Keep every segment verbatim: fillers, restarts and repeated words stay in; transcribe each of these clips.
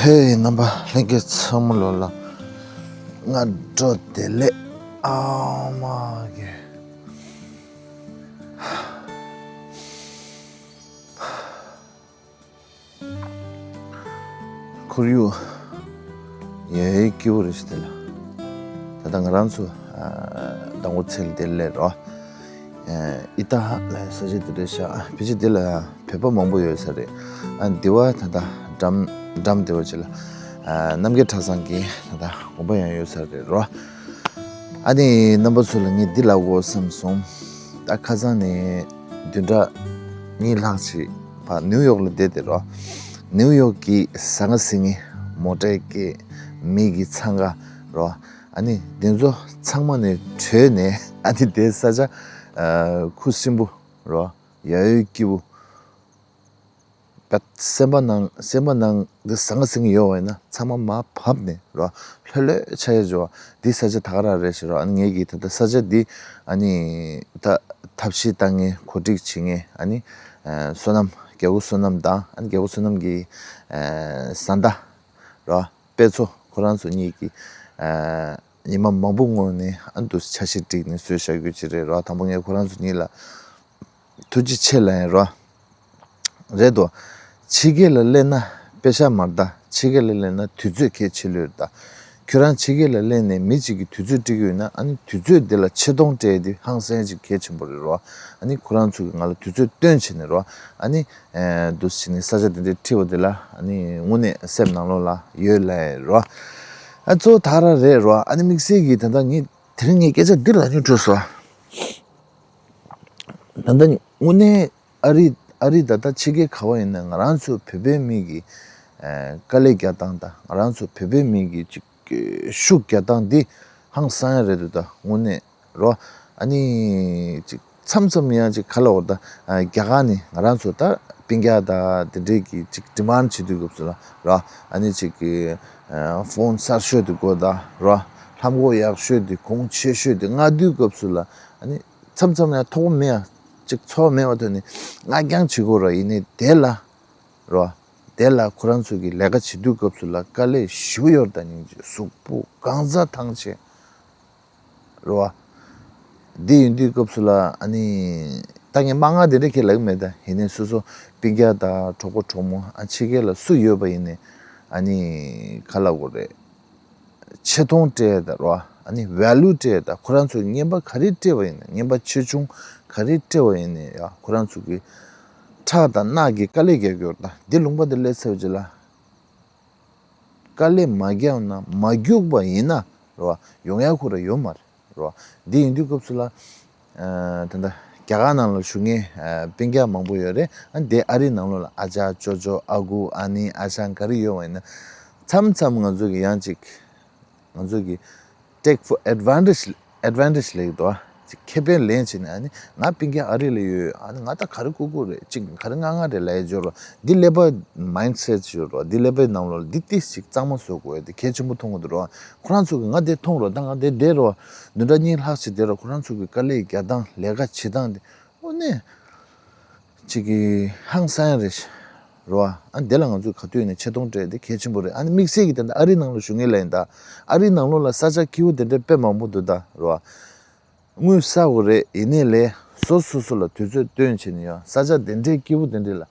ཧེ། རྣམ་པ་ལྷན་རྒྱས་ཚང་མ་ལོ་ལ་སྔ་དྲོ་བདེ་ལེགས། ཨ་མ་གི། ཁོར་ཡུག་ཡ་ཡའི་སྐྱིད་པོ་རེད་ཤག་དེ་ལ། ད་ལྟ་ང་རང་ཚོ་ཨ་མདང་དགོང་ཚལ་དེ་ལས་རོ། ཨ་ཨི་ཏ་ཧ་ལ་ས་ཆ་དེ་རེད་ཤག། ཕལ་ཆེར་དེ་ལ་བོད་པ་མང་པོ་ཡོད་ས་རེད། ཨ་འདི་བ་ད་ལྟ་འགྲམ་འགྲམ་དེ་བ་ཅིག་ལ་ཨ་རྣམ་རྒྱལ་གྲྭ་ཚང་གི་ད་ལྟ་དགོན་པ་ཡང་ཡོད་ས་རེད་རོ། ཨ་ནི་རྣམ་པ་ཚོ་ལ་ངས་འདི་ལབ་དགོས་བསམ་སོང་། ད་ཁ་སང་ནས་བདུན་ཕྲག་གཉིས་ལྷག་ཅིག་ཕར་ནིའུ་ཡོག་ལ་བསྡད་དེ་རོ། ནིའུ་ཡོག་གི་ཟ་ཁང་ཟིང་ངེ་མོ་ཊའི་སྐད་མི་གི་འཚང་ཁ་རོ། ཨ་ནི་དེ་ཚོ་ཚང་མ་ནས་བྲོས་ནས་ཨ་ནི་དེ་ས་ཆ་ཨ་ཁུ་སིམ་པོ་རོ། ཡ་ཡོད་སྐྱིད་པོ། ད་སེམས་པ་ནང་སེམས་པ་ནང་འདི་ཟང་ཟིང་ཡོད་པ་ཡིན་ན་ཚང་མ་མར་བབས་ནས་རོ། ལྷོད་ལྷོད་ཆགས་ཡ་འཇོག་འདི་ས་ཆ་ད་ག་རང་རེད་ཟེར་རོ། ཨ་ནི་ངེད་ཀྱིས་ད་ལྟ་ས་ཆ་འདི་ཨ་ནི་ད་ཐབས་ཤེས་བཏང་ངེས་གོ་སྒྲིག་བྱེད་ངེས། ཨ་ནི་ཨ་བསོད་ནམས་རྒྱལ་པོ་བསོད་ནམས་དང་ཨ་ནི་རྒྱལ་པོ་བསོད་ནམས་ཀྱི་ཨ་བཟའ་ཟླ་རོ། དཔེ་མཚོ་ཁོ་རང་ཚོ་གཉིས་ཀྱིས་ཨ་ཉི་མ་མང་པོ་སྔོན་ནས་ཨ་འདུག་ཆ་ཤས་བསྒྲིགས་ནས་བཟོས་བཞག་རྒྱུ་ཅིག་རེད་རོ། དང་པོ་ངས་ཁོ་རང་ཚོ་གཉིས་ལ་ཐུགས་རྗེ་ཆེ་ལབ་ཡིན་རོ། རེད་དོ། ཕྱི་རྒྱལ་ལ་སླེབས་ན་པེ་ཤ་མ་རེད་ད། ཕྱི་རྒྱལ་ལ་སླེབས་ན་དུས་ཚོད་གལ་ཆེ་ལོས་རེད་ད། ཁྱོད་རང་ཕྱི་རྒྱལ་ལ་སླེབས་ནས་མི་གཅིག་གིས་དུས་ཚོད་སྤྲད་ཀྱི་ཡོད་ན་ཨ་ནི་དུས་ཚོད་དེ་ལ་ཆེ་མཐོང་སྤྲད་དེ་ཧང་སང་ཅིག་གལ་ཆེན་པོ་རེད་རོ། ཨ་ནི་ཁོ་རང་ཚོ་གིས་ང་ལ་དུས་ཚོད་སྟོན་བྱས་ནས་རོ། ཨ་ནི་ཨེ་འདུག་བྱས་ནས་ས་ཆ་དེ་འདྲའི་ཁྲིད་པ་དེ་ལ་ཨ་ནི་དངོས་གནས་སེམས་ནང་ལོགས་ལ་ཡོད་ལབ་ཡིན་རོ། ཨ་གཙོ་བོ་ད་ག་རང་རེད་རོ། ཨ་ནི་དམིགས་བསལ་གྱིས་ད་ལྟ་ངས་དེ་རིང་ངས་སྐད་ཆ་འདི་རང་ཉིད་འཕྲོད་སོང་། ད་ལྟ་དངོས་གནས་ཨ་རི་ཨ་རི་ད་ལྟ་ཕྱི་རྒྱལ་ག་བ་ཡིན་ན་ང་རང་ཚོ་བོད་པའི་མི་གི་ཨ་དཀའ་ལས་རྒྱག་སྟངས་དང་ང་རང་ཚོ་བོད་པའི་མི་གི་ཅིག་ཤུགས་རྒྱག་སྟངས་འདི་ཧང་སང་ཡ་རེད་འདུག་ད་དངོས་གནས་རོ། ཨ་ནི་ཅིག་མཚམས་མཚམས་ཡང་ཅིག་ག་ལ་འོ་ད་ཨ་རྒྱ་གར་ནས་ང་རང་ཚོ་ད་སྤུན་ཀྱག་དང་དེ་འདྲས་ཀྱི་ཅིག་ཌི་མཱན་བྱེད་དུས་སྐབས་སུ་ལ་རོ། ཨ་ནི་ཅིག་གི་ཨ་ཕོན་གསར་ཤོས་དེ་དགོས་ད་རོ། ལྷམ་གོག་ཡག་ཤོས་དེ་གོང་ཆེ་ཤོས་དེ་མངགས་དུས་སྐབས་སུ་ལ་ཨ་ནི། མཚམས་མཚམས་ཡང་ཐོགས་པ་མེད་ཡ། ཅིག་ཚོར་བ་མེད་པ་ཐོན་ནས་མངགས་རྐྱང་བྱེད་དགོས་ར། ཡིན་ནའི་དེ་ལ་རོ། དེ་ལ་ཁོ་རང་ཚོ་གི་ལས་ཀ་བྱེད་དུས་སྐབས་སུ་ལ་དཀའ་ལས་ཞེ་པོ་ཡོད་རེད་ད། སྙིང་རྗེ། གཟུགས་པོ་གང་ཚ་ཐང་ཆད་རོ། འདི་ཡིན་དུས་སྐབས་སུ་ལ་ཨ་ནི་ད་ངས་མ་མངགས་དེ་འདྲ་ཁས་ལེན་གྱི་མེད་ད། ཡིན་ནའི་སོ་སོ་སྤུན་ཀྱག་དང་གྲོགས་པོ་གྲོགས་མོ་ཨ་ཕྱི་རྒྱལ་ལ་སུ་ཡོད་པ་ཡིན་ནའི་ཨ་ནི་ག་ལབ་དགོས་རེད། ཆེ་མཐོང་སྤྲད་ད་རོ། ཨ་ནི་ཝེ་ལུ་སྤྲད་ད། ཁོ་རང་ཚོས་རྔན་པ་ག་རེ་སྤྲད་པ་ཡིན་ན། རྔན་པ་ཆེ་ཆུང་ག་རེ་སྤྲད་པ་ཡིན་ན་ཡ། ཁོ་རང་ཚོ་གི་ཁྲག་དང་རྣག་གི་དཀའ་ལས་རྒྱག་གི་ཡོད་རེད་ད། འདི་ལུང་པ་འདི་སླེབས་ཚར་རྗེས་ལ་དཀའ་ལས་མ་རྒྱག་ན། མ་རྒྱུགས་པ་ཡིན་ན་རོ། ཡོང་ཡ་ཁོ་རང་ཡོད་མ་རེད་རོ། འདི་ཡིན་དུས་སྐབས་སུ་ལ་ཨ་ད་ལྟ་རྒྱ་གར་ནང་ལ་བཞུགས་མཁན་ཨ་སྤུན་ཀྱག་མང་པོ་ཡོད་རེད། ཨ་དེ་ཨ་རི་ནང་ལོགས་ལ་ཨ་ཅག་ཅོ་ཅོ་ཨ་ཁུ་ཨ་ནེ་ཨ་ཞང་ག་རེ་ཡོད་པ་ཡིན་ན། མཚམས་མཚམས་ང་ཚོ་གི་ཡང་ཅིག་ང་ཚོ་གི་take for advantage advantage ལབ་ཀྱི་འདུག་ཨ། ཅིག་ཁེ་ཕན་ལེན་བྱས་ནས་ཨ་ནི་ང་སྤུན་ཀྱག་ཨ་རི་ལ་ཡོད། ཨ་ནི་ང་ད་ག་རེ་དགོས་དགོས་རེད། ཅིག་ག་རེ་ང་ང་རེད་ལབ་ཡ་ཅིག་ཡོད་རེད། འདི་ཀླད་པ་མའིན་སེཊ་ཅིག་ཡོད་རེད། འདི་ཀླད་པའི་ནང་ལོགས་ལ་འདི་ཏིས་ཅིག་གཙང་མ་བཟོ་དགོས་ཡ་འདི་གལ་ཆེན་པོ་མཐོང་གི་འདུག་རོ། ཁོ་རང་ཚོ་གི་ང་འདི་མཐོང་རོ། ད་ང་འདི་བསྡད་རོ། བདུན་ཕྲག་གཉིས་ལྷག་ཅིག་བསྡད་རོ། ཁོ་རང་ཚོ་གི་དཀའ་ལས་རྒྱག་སྟངས་ལས་ཀ་བྱེད་སྟངས་འདི་དངོས་གནས་ཅིག་གི་ཧང་སང་ཡ་རེད་རོ། ཨ་འདི་ལ་ང་ཚོས་ག་དུས་ནས་ཆེ་མཐོང་སྤྲད་དེ་གལ་ཆེན་པོ་རེད། ཨ་ནི་དམིགས་བསལ་གྱི་ད་ལྟ་ཨ་རི་ནང་ལ་བཞུགས་མཁན་ལ་ཡིན་ད། ཨ་རི་ནང་ལོགས་ལ་ས་ཆ་སྐྱིད་པོ་དེ་འདྲ་དཔེ་མང་པོ་འདུག་ད་རོ། དངུལ་བསགས་དགོས་རེད། ཡིན་ནའི་ལས་སོ་སོ་སོ་ལ་དུས་ཚོད་བཏོན་བྱས་ནས་ཡང་ས་ཆ་དེ་འདྲའི་སྐྱིད་པོ་དེ་འདྲ་ལ་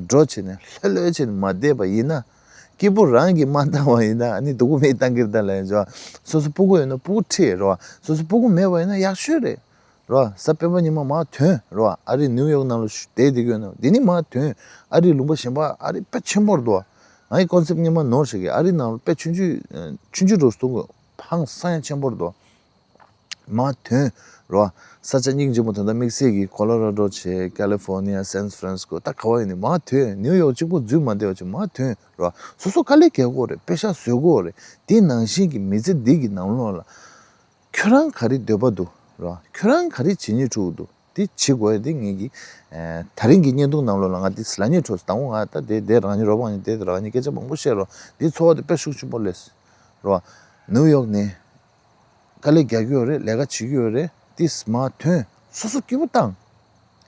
འགྲོ་བྱས་ནས་ལྷོད་ལྷོད་བྱས་ནས་མ་བསྡད་པ་ཡིན་ན། སྐྱིད་པོ་རང་གིས་མ་བཏང་བ་ཡིན་ན་ཨ་ནི་སྡུག་པོ་མིས་བཏང་གི་རེད་ད་ལབ་ཡ་ཅིག་ཡོད་རེད། སོ་སོ་སྤུ་གུ་ཡོད་ན་སྤུ་གུ་ཁྲིད་རོ། སོ་སོ་སྤུ་གུ་མེད་པ་ཡིན་ན་ཡག་ཤོས་རེད་རོ། གཟའ་སྤེན་པ་ཉི་མ་མར་ཐོན་རོ། ཨ་རི་ནིའུ་ཡོག་ནང་ལ་བསྡད་བསྡད་ཀྱི་ཡོད་ན་འདི་ནས་མར་ཐོན། ཨ་རིའི་ལུང་པ་གཞན་པ་ཨ་རི་དཔེ་ཆེན་པོ་རེད་འདུག་ང་ཡི་ཀོན་སེབ་སྔོན་མ་ནོར་ཞིག་གི། ཨ་རི་ནང་ལ་དཔེ་ཆུང་ཆུང་ཆུང་ཆུང་འགྲོ་སོང་གི་ཧང་སང་ཡ་ཆེན་པོ་རེད་འདུག་མར་ཐོན་རོ། ས་ཆ་སྙིང་རྗེ་མོ་ད་ལྟ་དམིགས་བསལ་གྱི་ཀོ་ལོ་ར་ཌོ་བྱས། ཀ་ལི་ཧྥོར་ནི་ཡ། སན་ཧྥ་རན་སི་ཀོ། ད་ག་བ་ཡིན་ནའི་མར་ཐོན། ནིའུ་ཡོག་གཅིག་པོ་འཛུལ་མ་བསྡད་པ་ཅིག་མར་ཐོན་རོ། སོ་སོ་དཀའ་ལས་རྒྱག་དགོས་རེད། པེ་ཤག་བཟོ་དགོས་རེད། དེ་ནང་བཞིན་གྱི་མི་ཚེ་འདི་གི་ནང་ལོགས་ལ་ཁྱོད་རང་ག་རེ་འདོད་པ་འདུག་རོ། ཁྱོད་རང་ག་རེ་བྱེད་སྙིང་བྲོ་གི་འདུག་དེ་བྱེད་དགོས་ཡ་དེ་ངེད་ཀྱི་ཨ་ད་རིང་གི་བརྙན་ཐུང་ནང་ལོགས་ལ་ང་དེ་ལབ་སྙིང་བྲོ་སོང་། དང་པོ་ང་ད་དེ་དེ་རང་ཉིད་རོགས་པ་ཡིན། དེ་རང་ཉིད་སྐད་ཆ་མང་པོ་བཤད་རོ། དེ་ཚོར་བ་དེ་དཔེ་ཤུགས་ཆེན་པོ་སླེབས་རོ། ནིའུ་ཡོག་ནས་དཀའ་ལས་རྒྱག་གི་ཡོད་རེད། ལས་ཀ་བྱེད་ཀྱི་ཡོད་རེད། དེ་མར་ཐོན། སོ་སོ་སྐྱིད་པོ་བཏང་།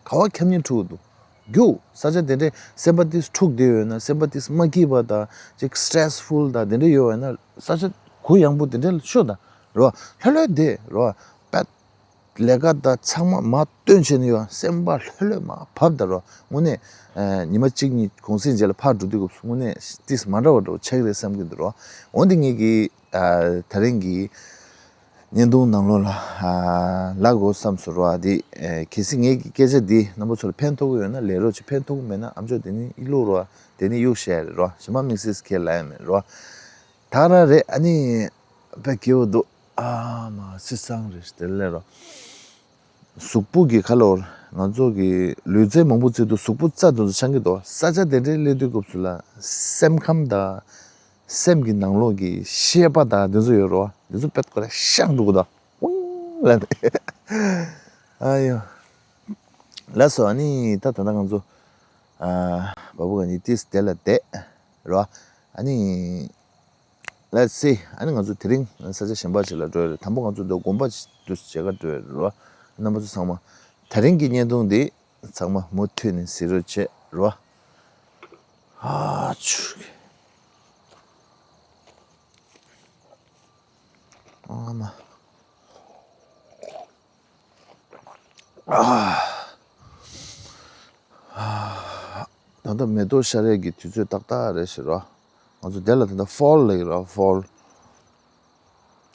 ག་བ་འཁྱམ་སྙིང་བྲོ་གི་འདུག་རྒྱུགས། ས་ཆ་དེ་འདྲའི་སེམས་པ་ཏིས་འཁྲུགས་བསྡད་ཡོད་ན། སེམས་པ་ཏིས་མ་སྐྱིད་པ་དང་ཅིག་སི་ཊེ་རེ་སི་ཕུལ་དང་དེ་འདྲ་ཡོད་ཡོད་ན། ས་ཆ་གུ་ཡངས་པོ་དེ་འདྲ་ལ་ཤོག་དང་རོ། ལྷོད་ལྷོད་བསྡད་རོ། པད། ལས་ཀ་དང་ཚང་མ་མར་བཏོན་བྱས་ནས་ཡོད། སེམས་པ་ལྷོད་ལྷོད་མར་བབས་དང་རོ། དངོས་གནས་ཨ་ཉི་མ་གཅིག་གཉིས་གུང་སེང་རྗེས་ལ་ཕར་འགྲོ་དུས་སྐབས་སུ་དངོས་གནས་ཏིས་མ་འདྲ་བ་འདྲ་བོ་ཆགས་ཀྱི་རེད་བསམ་གྱི་འདུག་རོ། འོན་ཏེ་ངེད་ཀྱིས་ཨ་དེ་རིང་གི་བརྙན་ཐུང་ནང་ལོགས་ལ་ཨ་ལབ་དགོས་བསམ་སོང་རོ། ཨ་དེ་ཨ་གལ་སྲིད་ངེད་ཀྱི་སྐད་ཆ་འདི་རྣམ་པ་ཚོ་ལ་ཕན་ཐོགས་ཀྱི་ཡོད་ན་ལེགས་རོགས་ཅིག། ཕན་ཐོགས་ཀྱི་མེད་ན་ཨམ་ཅོག་དེ་ནས་གཡུག་རོགས། དེ་ནས་གཡུག་བཞག་རེད་རོ། གཞན་པ་དམིགས་བསལ་ཁས་ལེན་ཡ་མེད་རོ། ད་ར་རེད། ཨ་ནི་དཔེ་སྐྱིད་པོ་འདུག་ཨ་མ་སི་སང་རེད་དེ་ལས་རོ། གཟུགས་པོ་གི་ཁ་ལོར་ང་ཚོ་གི་ལུས་རྩལ་མང་པོ་རྩེ་དུས་གཟུགས་པོ་རྩ་དེ་ཚོ་འཆང་གི་འདུག་ས་ཆ་དེ་འདྲའི་སླེབས་དུས་སྐབས་སུ་ལ་སེམས་ཁམས་དང་སེམས་ཀྱི་ནང་ལོགས་ཀྱི་ཤེས་པ་དང་དེ་ཚོ་ཡོད་རོ། དེ་ཚོ་དཔེ་ཁོ་ར་ཤང་འགྲོ་གི་འདུག་ཝིང་ལ་ཨ་ཡོ། ལགས་སོ། ཨ་ནི་ད་ད་ལྟ་ང་ཚོ་ཨ་བ་བུ་ག་ནི་ཏིས་དེ་ལ་བསྡད་རོ། ཨ་ནི་Let's see. ཨ་ནི་ང་ཚོ་དེ་རིང་ས་ཆ་གཞན་པ་ཞིག་ལ་འགྲོ་ཡ་རེད། དང་པོ་ང་ཚོ་འདི་དགོན་པ་ཞིག་ཏུ་མཇལ་ཁ་འགྲོ་ཡ་རེད་རོ། རྣམ་པ་ཚོ་ཚང་མ་དེ་རིང་གི་བརྙན་ཐུང་འདི་ཚང་མ་མུ་མཐུད་ནས་གཟིགས་རོགས་བྱེད་རོ། ཨ་ཆུ། ཨ་མ། ཨ། ད་ལྟ་མེ་ཏོག་ཤར་ཡས་ཀྱི་དུས་ཚོད་ཏག་ཏག་རེད་ཟེར་རོ། ང་ཚོ་དེ་ལ་ད་ལྟ་ཕོལ་ལབ་ཀྱི་རོ། ཕོལ།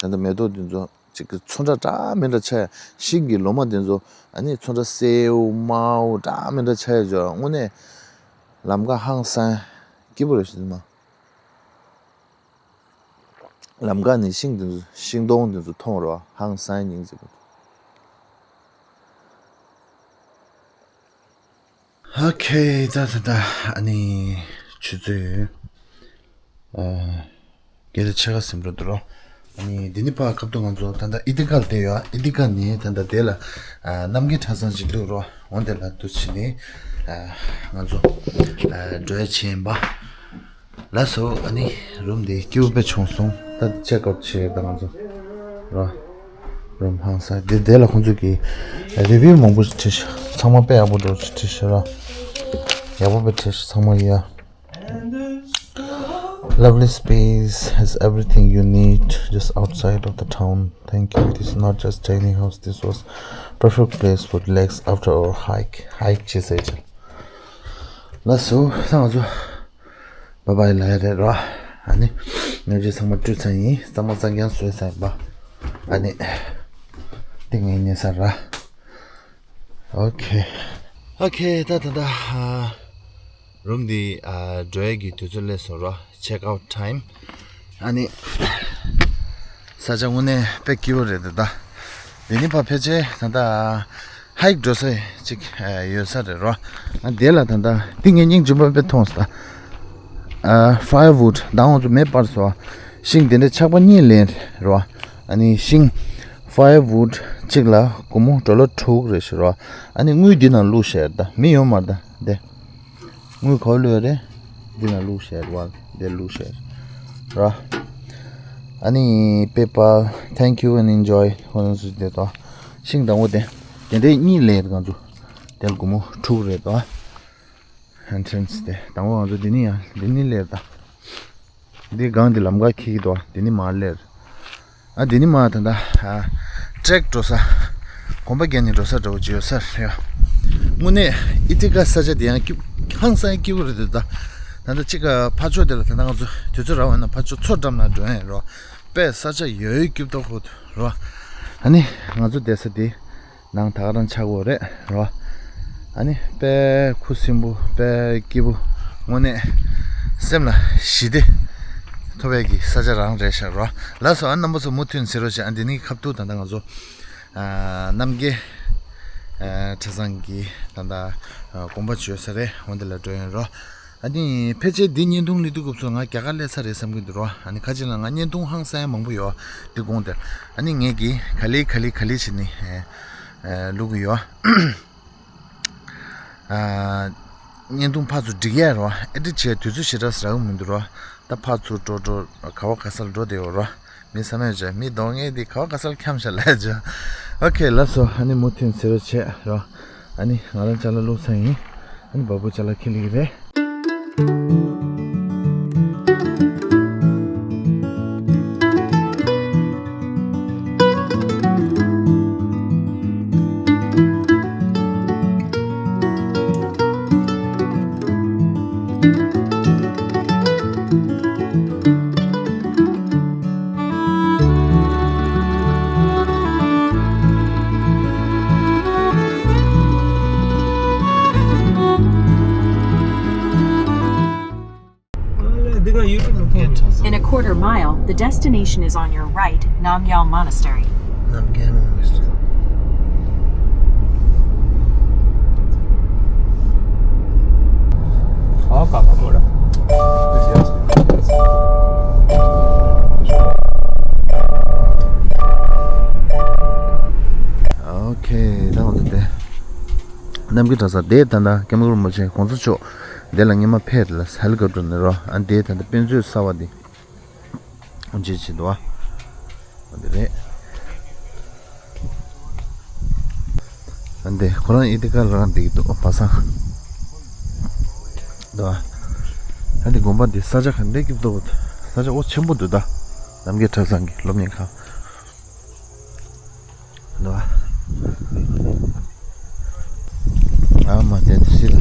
ད་ལྟ་མེ་ཏོག་དེ་ཚོ་ཅིག་གི་ཚོན་ཁྲ་འདྲ་མི་འདྲ་ཆགས་ཡ། ཤིང་གི་ལོ་མ་དེ་ཚོ་ཨ་ནི་ཚོན་ཁྲ་སེར་པོ་དམར་པོ་འདྲ་མི་འདྲ་ཆགས་ཡ་ཅིག་ཡོད་ར། དངོས་གནས་ལམ་ཁ་ཧང་སང་སྐྱིད་པོ་རེད་ཟེར་མ། ལམ་ཁ་ནས་ཤིང་དེ་ཚོ་ཤིང་སྡོང་དེ་ཚོ་མཐོང་རོ། ཧང་སང་སྙིང་རྗེ་པོ། ཨོ་ཁེ། ད་ད་ད་ཨ་ནི་ཆུ་ཚོད་ཨ་བརྒྱད་དང་ཕྱེད་ཀ་ཟིན་འགྲོ་འདུག་རོ། ཨ་ནི་འདི་ནི་ཕར་ཁ་ཐུག་ང་ཚོ་ད་ད་ཨི་ཏི་ཀ་ལ་བསྡད་ཡོད། ཨི་ཏི་ཀ་ནི་ད་ད་དེ་ལ་ཨ་གནམ་གྱི་གྲྭ་ཚང་ཅིག་འདུག་རོ། འོ་དེ་ལ་འདུག་བྱས་ནས་ཨ་ང་ཚོ་ཨ་འགྲོ་ཡ་བྱས་ཡིན་པ། ལགས་སོ། ཨ་ནི་རུམ་འདི་སྐྱིད་པོ་དཔེ་བྱུང་སོང་། ད་ཅེག་ཨའུཊ་བྱེད་ད་ང་ཚོ་རོ། རུམ་ཧང་སང་། འདི་འདི་ལ་ཁོང་ཚོས་ཀྱི་རི་བིའུ་མང་པོ་ཞིག་བྲིས་ཤག་ཚང་མ་དཔེ་ཡག་པོ་འདུག་ཅེས་བྲིས་ཤག་རོ། ཡག་པོ་དཔེ་བྲིས་ཤག་ཚང་མ་ཡ། Lovely space has everything you need just outside of the town. Thank you. It is not just tiny house. This was perfect place for relax after our hike. Hike བྱེད་ས་ཡིན། ལགས་སོ། ད་ང་ཚོ་བཱའི་བཱའི་ལབ་ཡ་རེད་རོ། ཨ་ནི་ང་ཚོ་ཚང་མ་བཀྲུས་ཚར་ཡིན། གཙང་མ་གཙང་རྐྱང་བཟོས་ཚར་ཡིན་པ། ཨ་ནི་ཏིང་ངེ་ཉལ་ས་ར། ཨོ་ཁེ། ཨོ་ཁེ། ད་ད་ད་ཨ་རུམ་འདི་ཨ་འགྲོ་ཡས་ཀྱི་དུས་ཚོད་སླེབས་སོང་རོ། ཅེག་ཨའུཊ་ཊའིམ། ཨ་ནི་ས་ཆ་དངོས་གནས་དཔེ་སྐྱིད་པོ་རེད་ད། འདི་ནི་ཕར་ཕལ་ཆེར་ད་ལྟ་ཧའིཀ་འགྲོ་ས་ཅིག་ཡོད་ས་རེད་རོ། ཨ་དེ་ལ་ད་ལྟ་འདི་ངས་སྙིང་རྗེ་པོ་དཔེ་མཐོང་སོང་། ཨ་ཕ་ཡར་ཝུཌ་དང་འོ་ཚོ་མེ་སྤར་སོང་། ཤིང་དེ་འདྲ་ཆག་པ་གཉིས་ལེན་རོ། ཨ་ནི་ཤིང་ཕ་ཡར་ཝུཌ་གཅིག་ལ་སྒོར་མོ་ཌོ་ལར་དྲུག་རེད་ཤག་རོ། ཨ་ནི་དངུལ་འདི་ནང་བླུགས་བཞག་ད། མི་ཡོད་མ་རེད་ད་དེ། དངུལ་ག་པར་བླུགས་ཡོད་རེད། འདི་ནང་བླུགས་བཞག་རེད་བ། འདིར་བླུགས་བཞག་རེད་ར། ཨ་ནི་པེ་པཱལ། Thank you and enjoy. ཁོ་རང་ཚོ་དེ་དང་ཤིང་དང་པོ་དེ་དེ་འདྲའི་གཉིས་ལེན་ང་ཚོ། དེ་ལ་སྒོར་མོ་དྲུག་རེད་དོ། ཨེན་ཊི་རན་སི་དེ་དང་པོ་ང་ཚོ་འདི་ནི་ཡང་འདི་ནི་ལེན་ད། འདི་སྒང་འདི་ལམ་ཁ་འཁེལ་གྱི་འདུག་འདི་ནི་མར་སླེབས། ཨ་འདི་ནི་མར་ད་ལྟ་ཨ་ཊེག་འགྲོ་ས། གོམ་པ་བརྒྱབ་ནས་འགྲོ་ས་འདྲ་བོ་ཅིག་ཡོད་ས་རེད། དངོས་གནས་ཨི་ཏི་ཀ་ས་ཆ་འདི་ཡང་སྐྱིད། ཧང་སང་སྐྱིད་པོ་རེད་འདུག་ད་ད་ལྟ་གཅིག་ཕར་ཕྱོགས་དེ་ལ་ད་ལྟ་ང་ཚོ་དུས་ཚོད་རག་པ་ཡིན་ན་ཕར་ཕྱོགས་མཚོ་འགྲམ་ལ་འགྲོ་ཡ་ཡིན་རོ། དཔེ་ས་ཆ་ཡོད་ཡོད་སྐྱིད་ཏོག་ཧོ་རོ། ཨ་ནི་ང་ཚོ་བསྡད་ས་དེ་ནང་ད་ག་རང་ཆགས་ཀྱི་ཡོད་རེད་རོ། ཨ་ནི་དཔེ་ཁུ་སིམ་པོ་དཔེ་སྐྱིད་པོ། དངོས་གནས་སེམས་ལ་ཞི་བདེ་ཐོབ་པའི་གི་ས་ཆ་རང་རེད་ཤག་རོ། ལགས་སོ། ཨ་རྣམ་པ་ཚོ་མུ་མཐུད་གཟིགས་རོགས་བྱེད། ཨ་འདི་ནི་ཁ་ཐུག་ད་ལྟ་ང་ཚོ་ཨ་རྣམ་རྒྱལ་ཨ་གྲྭ་ཚང་གི་ད་ལྟ་ཨ་དགོན་པ་ཅིག་ཡོད་ས་རེད། འོ་འདི་ལ་འགྲོ་ཡིན་རོ། ཨ་ནི་ཕལ་ཆེར་འདི་བརྙན་ཐུང་སླེབས་དུས་སྐབས་སུ་ང་རྒྱ་གར་སླེབས་ཚར་རེད་བསམ་གྱི་འདུག་རོ། ཨ་ནི་ཁ་ཅིག་ལ་ང་བརྙན་ཐུང་ཧང་སང་མང་པོ་ཡོད་འདི་དགོངས་དེར། ཨ་ནི་ངས་ཀྱིས་ག་ལེ་ག་ལེ་ག་ལེ་བྱས་ནས་ཨ་ཨ་བླུག་གི་ཡོད། ཨ་བརྙན་ཐུང་ཕར་ཚུར་སྒྲིག་ཡས་རོ། ཨེ་ཌིཊ་བྱས་དུས་ཚོད་ཞེ་དྲག་ཟ་གི་མི་འདུག་རོ། ད་ཕར་ཚུར་འགྲོ་འགྲོ་ག་བ་ག་ས་ལ་འགྲོ་བསྡད་ཡོད་རོ། མི་བསམ་ཡོད་ཅེ། མི་གདོང་ངན་འདི་ག་བ་ག་ས་ལ་འཁྱམས་ཤག་ལབ་ཅེ། ཨོ་ཁེ། ལགས་སོ། ཨ་ནི་མུ་མཐུད་གཟིགས་རོགས་བྱེད་རོ། ཨ་ནི་ང་རང་ཅ་ལག་བླུགས་ཚར་ཡིན། ཨ་ནི་བ་སྤུ་ཅ་ལག་འཁྱེར་ལེ་གི་རེད། In a quarter mile, the destination is on your right, Namgyal Monastery. Namgyal Monastery. ཨོ་ཁེ། ད་འོ་ཙི་དེ། རྣམ་རྒྱལ་གྲྭ་ས་དེ་ད་ལྟ་སྐྱབས་མགོན་རིན་པོ་ཆེ་གོང་ས་མཆོག་དེ་ལ་སྔོན་མ་ཕེབས་ལ་ཧེ་ལི་ཀོབ་ཊར་ནས་རོ། ཨ་དེ་ད་ལྟ་དཔེ་མཛོད་གསར་བ་དེ་འཇིག་བྱེད་དོ། ཨ་དེ་རེད། ཨ་དེ་ཁོ་རང་ཨི་ཐི་ཀ་ལ་རང་བསྡད་ཀྱི་འདུག་པ་སངས། དོ། ཨ་དེ་དགོན་པ་འདི་ས་ཆ་ག་འདྲས་ཀྱི་འདུག་ས་ཆ་ཨོ་ཆེན་པོ་འདུག་ད། རྣམ་རྒྱལ་གྲྭ་ཚང་གི་སློབ་གཉེར་ཁང་། འདུག་པ། ཨ་མ་དེ་སི་ལ་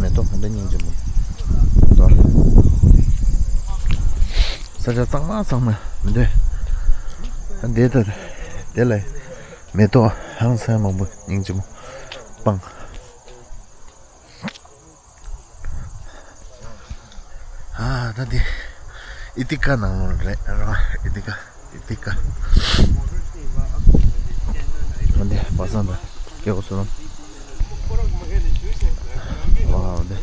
མེ་ཏོག་ག་འདྲ་སྙིང་རྗེ་མོ། འདུག་པ། ས་ཆ་གཙང་མ་གཙང་མ་མི་འདུག་ཨ་དེ་ད་དེ་ལ་མེ་ཏོག་ཧང་སང་མང་པོ་སྙིང་རྗེ་མོ་སྤང་། ཨ་ད་འདི་ཨི་ཐི་ཀ་ནང་ལོགས་རེད་ར། ཨི་ཐི་ཀ་ཨི་ཐི་ཀ་ཨ་འདི་པ་སངས་དང་སྐྱེ་བོ་བསོད་ནམས། ཨ་འདི།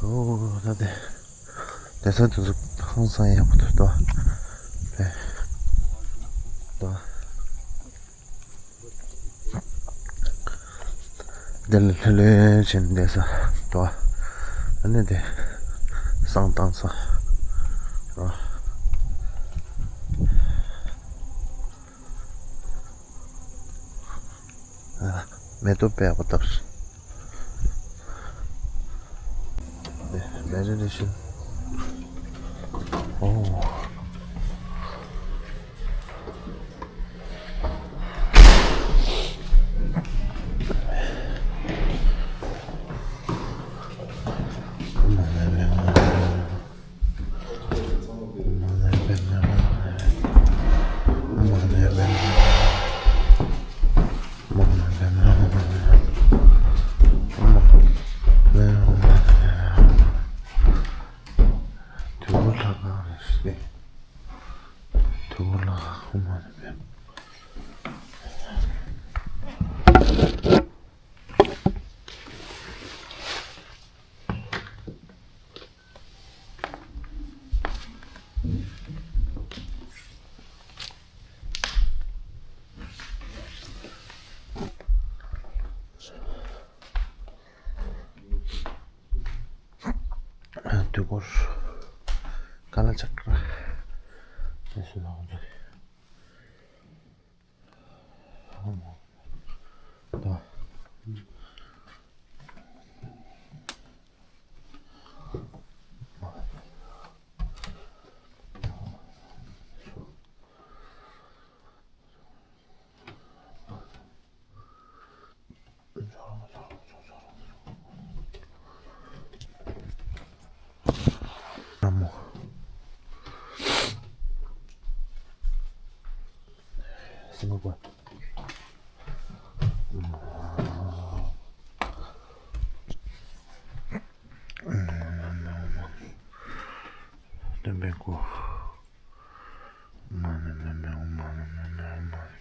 ཨོ་ད་དེ། དེ་ཚོ་དེ་ཚོ་ཧང་སང་ཡག་པོ་འདུག་དོ། དེ་དོ། དེ་ལ་ལྷོད་ལྷོད་བྱས་ནས་བསྡད་ས་དོ། ཨ་ནི་དེ་བསང་བཏང་ས་རོ། ཨ། མེ་ཏོག་དཔེ་ཡག་པོ་བཏབ་སོང་། དེ་མེ་ཌི་ཊེ་ཤན། ཨོ། དུས་འཁོར་ལྷ་ཁང་རེད་ཟེར། དུས་འཁོར་ལྷ་ཁང་ཁོ་མ་རེད་པས། དུས་འཁོར་ཀ་ལ་ཅཀྲ། དེ་སུ་ལ་འོང་ཚོད། སྟོན་པའི་སྐུ། མ་ཎི་མེ་མེ་ཨོཾ། མ་ཎི་མེ་མེ་ཨོཾ། མ་ཎི་མེ་མེ་ཨོཾ། མ་ཎི།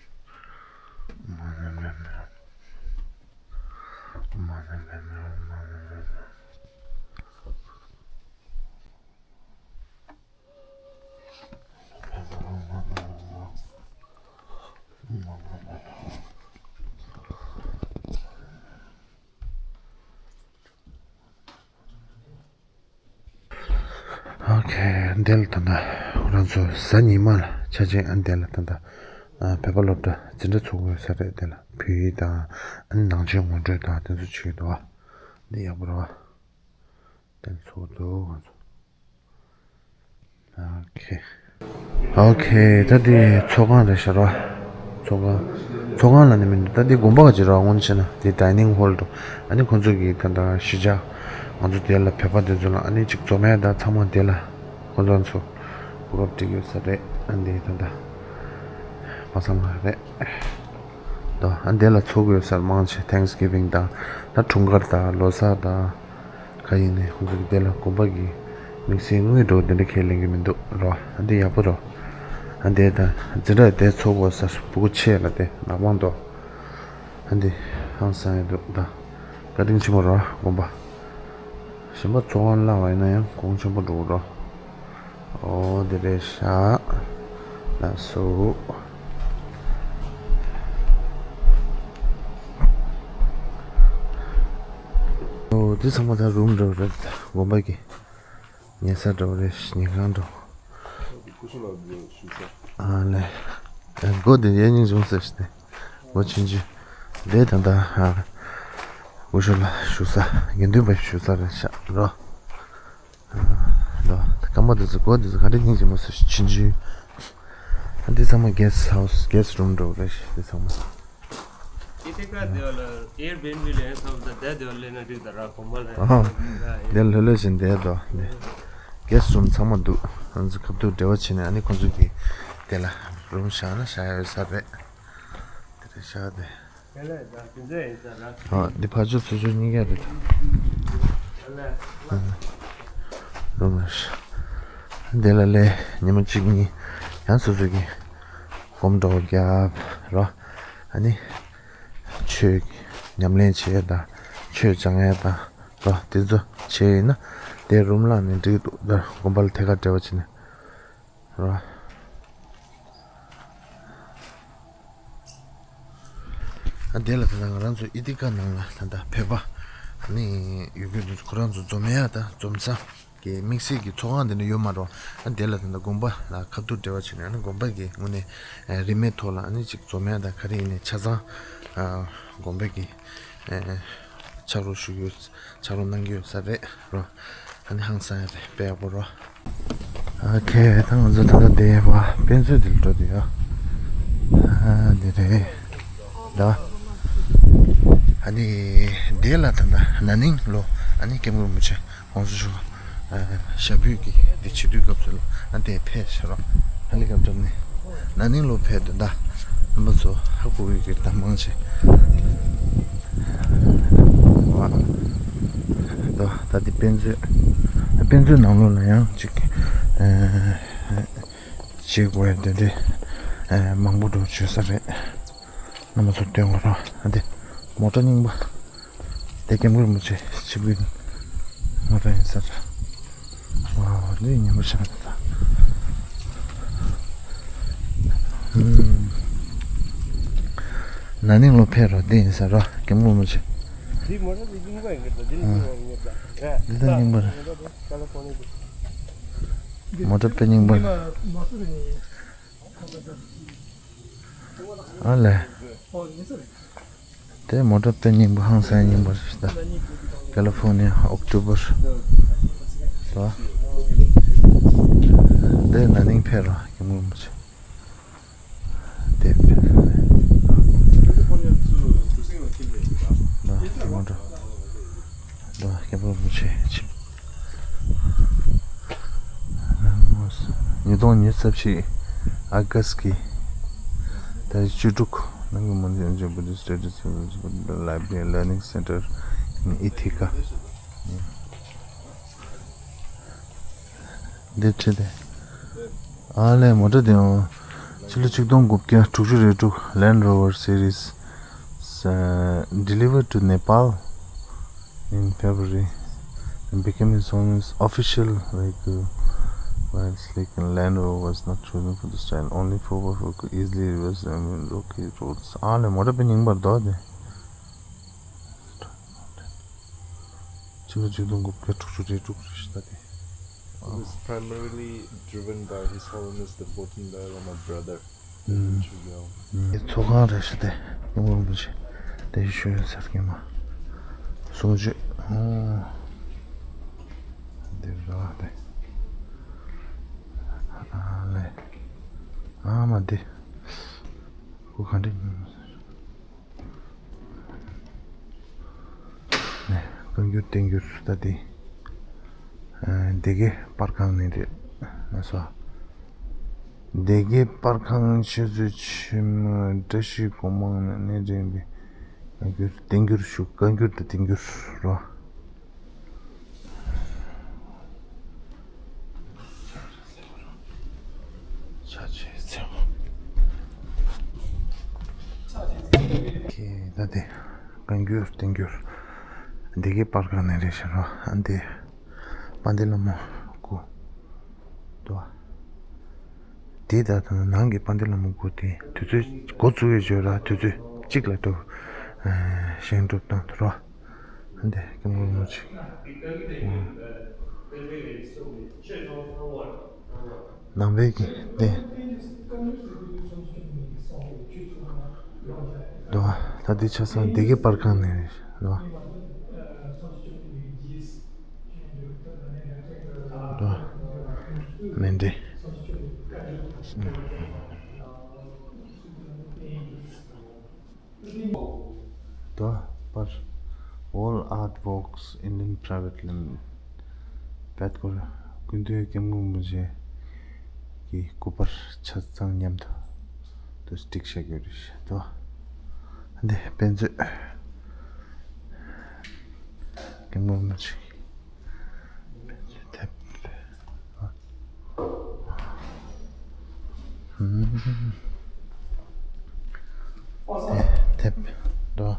ཁེ་འདི་ལ་ད་ལྟ་ང་རང་ཚོ་གཟའ་ཉི་མ་ལ་ཆ་ཅན། ཨ་འདི་ལ་ད་ལྟ་ཨ་བོད་པ་སློབ་གྲྭ་འཛིན་གྲྭ་ཚོགས་ཀྱི་ཡོད་ས་རེད། དེ་ལ་བོད་ཡིག་དང་ཨ་ནི་ནང་ཆོས་ངོ་སྤྲོད་དང་དེ་ཚོ་བྱེད་ཀྱི་འདུག་བ། འདི་ཡག་པོ་རེད་བ། དེ་ཚོགས་འདུག་ང་ཚོ། ཨོ་ཁེ། ཨོ་ཁེ། ད་འདི་ཚོགས་ཁང་རེད་ཤག་རོ། ཚོགས་ཁང་། ཚོགས་ཁང་ལབ་ནི་མི་འདུག་ད་འདི་དགོན་པ་ག་ཅིག་རོ། སྔོན་ཆད་ན་འདི་ཌའི་ནིང་ཧོལ་འདུག་ཨ་ནི་ཁོང་ཚོ་གི་ད་ལྟ་གཞིས་ཆགས་ང་ཚོ་དེ་ལ་བོད་པ་དེ་ཚོ་ལ་ཨ་ནི་ཅིག་འཛོམས་ཡ་ད་ཚང་མ་དེ་ལ་ཁོང་ཚོ་ཚོ་གོ་སྐབས་སྤྲད་ཡོད་ས་རེད། ཨ་འདི་ད་ལྟ་པ་སངས་ལ་རེད། ད་ཨ་འདི་ལ་ཚོགས་ཡོད་ས་མང་ཆེ་ཐེངས་གིབ་བིང་དང་ད་འཁྲུངས་སྐར་དང་ལོ་གསར་དང་། ག་ཡིན་ནའི་ཁོང་ཚོ་གི་དེ་ལ་དགོན་པ་གི་དམིགས་བསལ་དངུལ་འགྲོ་དེ་འདྲ་ཁས་ལེན་གི་མི་འདུག་རོ། ཨ་འདི་ཡག་པོ་རོ། ཨ་འདི་ད་འཛིན་གྲྭ་དེ་ཚོགས་པ་སར་སྤུ་གུ་ཆེ་ལ་དེ་ནག་པང་དོ། ཨ་འདི་ཧང་སང་ཡོད་འདུག་ད་བཀའ་དྲིན་ཆེན་པོ་རོ་དགོན་པ། གཞན་པ་ཚོགས་ཁང་བླངས་པ་ཡིན་ན་ཡང་གོང་ཆེན་པོ་འགྲོ་གི་རོ། ཨོ་དེ་རེད་ཤག་ལགས་སོ། ཨོ་དེ་ཚང་མ་ད་རུམ་འདྲ་བོ་རེད། དགོན་པ་གི་ཉལ་ས་འདྲ་བོ་རེད། ཉལ་ཁང་འདྲ་བོ། ཨ་ལས། སྒོ་དེ་གཡས་སྙིང་བྱུང་ཟེར་ཞིག་སྟེ། སྒོ་ཆུང་ཆུང་། དེ་ད་ལྟ་ཨ། སྐུ་ཞབས་ལགས་བཞུགས་ས། དགེ་འདུན་པ་བཞུགས་ས་རེད་ཤག་རོ། ལོ། ཀརྨ་དེ་ཚོ་སྒོ་དེ་ཚོ་ག་འདྲ་སྙིང་རྗེ་མོ་ཟེར་ཞིག་ཆུང་ཆུང་། ཨ་འདི་ཚང་མ་གེ་སི་ཧའུ་སི་གེ་སི་རུམ་འདྲ་བོ་རེད་ཤག་འདི་ཚང་མ། ཨི་ཐི་ཀ་དེ་བ་ལ་ཨེར་བི་ཨེན་བི་ལ་ཡང་ཐོབ་ད་དེ་དེ་བ་ལེན་ན་འགྲིག་ད་ར་གོང་མ་ལ་ཡང་ཨ་ཐོབ་ད་ཨེ། དེ་ལྷོད་ལྷོད་བཞིན་བསྡད་དོ། གེ་སི་རུམ་ཚང་མ་འདུག་ང་ཚོ་ཁ་ཐུག་འབྲེལ་བ་བྱས་ནས་ཨ་ནི་ཁོང་ཚོ་གི་དེ་ལ་རུམ་བཞག་ན་བཞག་ཡ་ཡོད་ས་རེད། དེ་རེད་ཤག་དེ། དེ་ལས་ད་དེ་འདྲ་ཡིན་ས་ར། ཨ་འདི་ཕར་ཕྱོགས་ཚུར་ཕྱོགས་གཉིས་ཀ་རེད་ད། དེ་ལས་ལ། རུམ་བཞག་དེ་ལ་ལས་ཉི་མ་གཅིག་གཉིས་ཡང་སོ་སོ་གི་སྒོམ་འགྲོ་རྒྱབ་རོ། ཨ་ནི། ཆོས་ཉམས་ལེན་བྱེད་ཡ་དང་ཆོས་སྦྱང་ཡ་དང་རོ། དེ་ཚོ་བྱས་ཡིན་ན་དེ་རུམ་བླངས་ནས་འགྲིག་འདུག་ད་དགོན་པ་ལ་ཐད་ཀར་འབྲེལ་བ་བྱས་ནས་རོ། ཨ་དེ་ལ་ད་ལྟ་ང་རང་ཚོ་ཨི་ཐི་ཀ་ནང་ལ་ད་ལྟ་བོད་པ་ནི་ཡོད་རྒྱུ་འདུག་ཁོ་རང་ཚོ་འཛོམས་ཡ་དང་འཛོམས་ས། གི་དམིགས་བསལ་གྱི་ཚོགས་ཁང་དེ་འདྲ་ཡོད་མ་རེད། ཨ་དེ་ལ་ད་ལྟ་དགོན་པ་ལ་ཁ་ཐུག་འབྲེལ་བ་བྱས་ནས་ཨ་ནི་དགོན་པ་གི་དངོས་གནས་ཨ་རིན་མེད་ཐོག་ལ་ཨ་ནི་ཅིག་འཛོམས་ཡ་དང་ག་རེ་ཡིན་ནའི་ཆ་ཚང་ཨ་དགོན་པ་གི་ཨ་ཕྱག་རོགས་ཞུ་གི་ཡོད། ཕྱག་རོགས་གནང་གི་ཡོད་ས་རེད་རོ། ཨ་ནི་ཧང་སང་ཡ་རེད། དཔེ་ཡག་པོ་རོ། ཨ་ཁེ་ད་ང་ཚོ་ད་ལྟ་དེ་བ་དཔེ་མཛོད་དེ་ལ་འགྲོ་དུས་ཡ། ཨ་དེ་རེད། ད། ཨ་ནི་དེ་ལ་ད་ལྟ་ན་ནིང་ལོ་ཨ་ནི་སྐྱབས་མགོན་རིན་པོ་ཆེ་༸གོང་ས་མཆོག་ཨ་ཞབས་པུས་ཀྱི་འདི་བྱེད་དུས་སྐབས་སུ་ལ་ཨ་དེ་ཕེབས་ཤག་རོ། ཧེ་ལི་ཀོབ་ཊར་ནས་ན་ནིང་ལོ་ཕེབས་དུས་ད་རྣམ་པ་ཚོ་ཧ་གོ་གི་གི་ད་མང་ཆེ་བ། ད་ད་འདི་དཔེ་མཛོད། དཔེ་མཛོད་ནང་ལོགས་ལ་ཡང་ཅིག་ཨ་བྱེད་དགོས་ཡ་དེ་འདྲ་ཨ་མང་པོ་འགྲོ་བྱེད་ས་རེད། རྣམ་པ་ཚོར་སྟོན་དགོས་རོགས། ཨ་འདི་མོ་ཊ་རྙིང་པ། དེ་སྐྱབས་མགོན་རིན་པོ་ཆེ་ཆིབས་བསྒྱུར་མོ་ཊ་ཡིན་ས་རེད། ཝའོ་འདི་རྙིང་པ་ཞིག་རེད་ད། ཨུམ། ན་ནིང་ལོ་ཕེབས་རོགས་འདི་ཡིན་ས་རོ་སྐྱབས་མགོན་རིན་པོ་ཆེ། འདི་མོ་ཊ་འདི་རྙིང་པ་ཡིན་གི་འདུག་འདི་ནི་རྙིང་པ་ཡིན་གི་འདུག་འདི་ད་རྙིང་པ་རེད། མོ་ཊ་དཔེ་རྙིང་པ་རེད། ཨ་ལས། དེ་མོ་ཊ་དཔེ་རྙིང་པ་ཧང་སང་རྙིང་པ་རེད་ད། ཀ་ལི་ཧྥོར་ནི་ཡ་ཨོག་ཊོ་བར། ད། དེ་ན་ནིང་ཕེབས་རོགས་སྐྱབས་མགོན་རིན་པོ་ཆེ། དེ་ཕེབས་རོགས། ད་མོ་ཊ། ད་སྐྱབས་མགོན་རིན་པོ་ཆེ་ཆིབས། ཉིས་སྟོང་ཉི་ཤུ་རྩ་བཞི་ཨ་གྷ་སི་གི་ཏ་རིག་བཅུ་དྲུག་ནང་གི་མོན་ཇོན་ཇོ་བུ་དིསྟ་སི་ཊ་ཌི་ལའི་བྷ་རི་ལར་ནིང་སེན་ཊར་ཨིན་ཨི་ཐི་ཀ། འདི་ཁྲིད་དེ། ཨ་ལས་མོ་ཊ་དེ་ཡང་ཕྱི་ལོ་ཆིག་སྟོང་དགུ་བརྒྱ་དྲུག་ཅུ་རེ་དྲུག Land Rover Series uh, delivered to Nepal in February and became his own official vehicle. While Slick and Land Rover was not chosen for the style, only Faubourg could easily reverse them in rocky roads. ཨ་ལས་མོ་ཊ་དཔེ་རྙིང་པ་རེད་དོ་དེ། ཕྱི་ལོ་ཆིག་སྟོང་དགུ་བརྒྱ་དྲུག་ཅུ་རེ་དྲུག་རེད་ཤག་ད་དེ། It was primarily driven by His Holiness the fourteenth Dalai Lama brother, Tenzin Chogyal. ཚོགས་ཁང་རེད་ཤག་དེ། སྐྱབས་མགོན་རིན་པོ་ཆེ་དེ་ཞུ་ཡོད་ཟེར་གི་མ། གསུང་ཆོས། ཨོ། འདི་རེད་དེ། ཨ་ལེ། ཨ་མ་འདི། ཁོ་ག་འདྲ་ཡིན་ནས། བཀའ་འགྱུར་བསྟན་འགྱུར་ལྟ་སྟེ། ཨ། སྡེ་དགེ་པར་ཁང་ནས་རེད་ལ་སོགས། སྡེ་དགེ་པར་ཁང་ཆེད་མཛོད་ཆེན་མོའི་བཀྲ་ཤིས་སྒོ་མང་ནས་ནས་འདྲེན་པའི་བཀའ་འགྱུར་བསྟན་འགྱུར་ཞུ། བཀའ་འགྱུར་དང་བསྟན་འགྱུར་རོ། ཆ་ཆེ་ཚེ་མོ། ཁྱེད་ད་དེ་བཀའ་འགྱུར་བསྟན་འགྱུར་སྡེ་དགེ་པར་ཁང་ནས་རེད་ཤག་རོ། ཨ་འདི་དཔལ་ལྡན་ལྷ་མོ་སྐུ། དོ། དེ་ད་ནང་གི་དཔལ་ལྡན་ལྷ་མོ་སྐུ་དེ་དུས་ཚོད་འགོ་བཙུགས་ཡོད་ཅོག་ར། དུས་ཚོད་གཅིག་ལ་འགྲུབ། ཨ། བཞེངས་གྲུབ་བཏང་འདུག་རོ། འདི་སྐྱབས་མགོན་རིན་པོ་ཆེ། ནང་པའི་གི་འདི། འདུག་བ། ད་འདི་ཆ་ཚང་སྡེ་དགེ་པར་ཁང་ནས་རེད་འདུག་བ། འདུག་བ། མཎྜལ། དོ་པར། All Art Works Indian Private Limited. བེད་ཀོར་སྐུ་མདུན་སྐྱབས་མགོན་རིན་པོ་ཆེ་གི་སྐུ་པར་ཆ་ཚང་མཉམ་དུ་དུ་སྒྲིག་བྱ་རྒྱུ་རེད་དོ། འདི་དཔེ་མཛོད། སྐྱབས་མགོན་རིན་པོ་ཆེ་གི་དཔེ་མཛོད་དེབ། ཨ། ཨུམ། དེ་དེབ་དོ།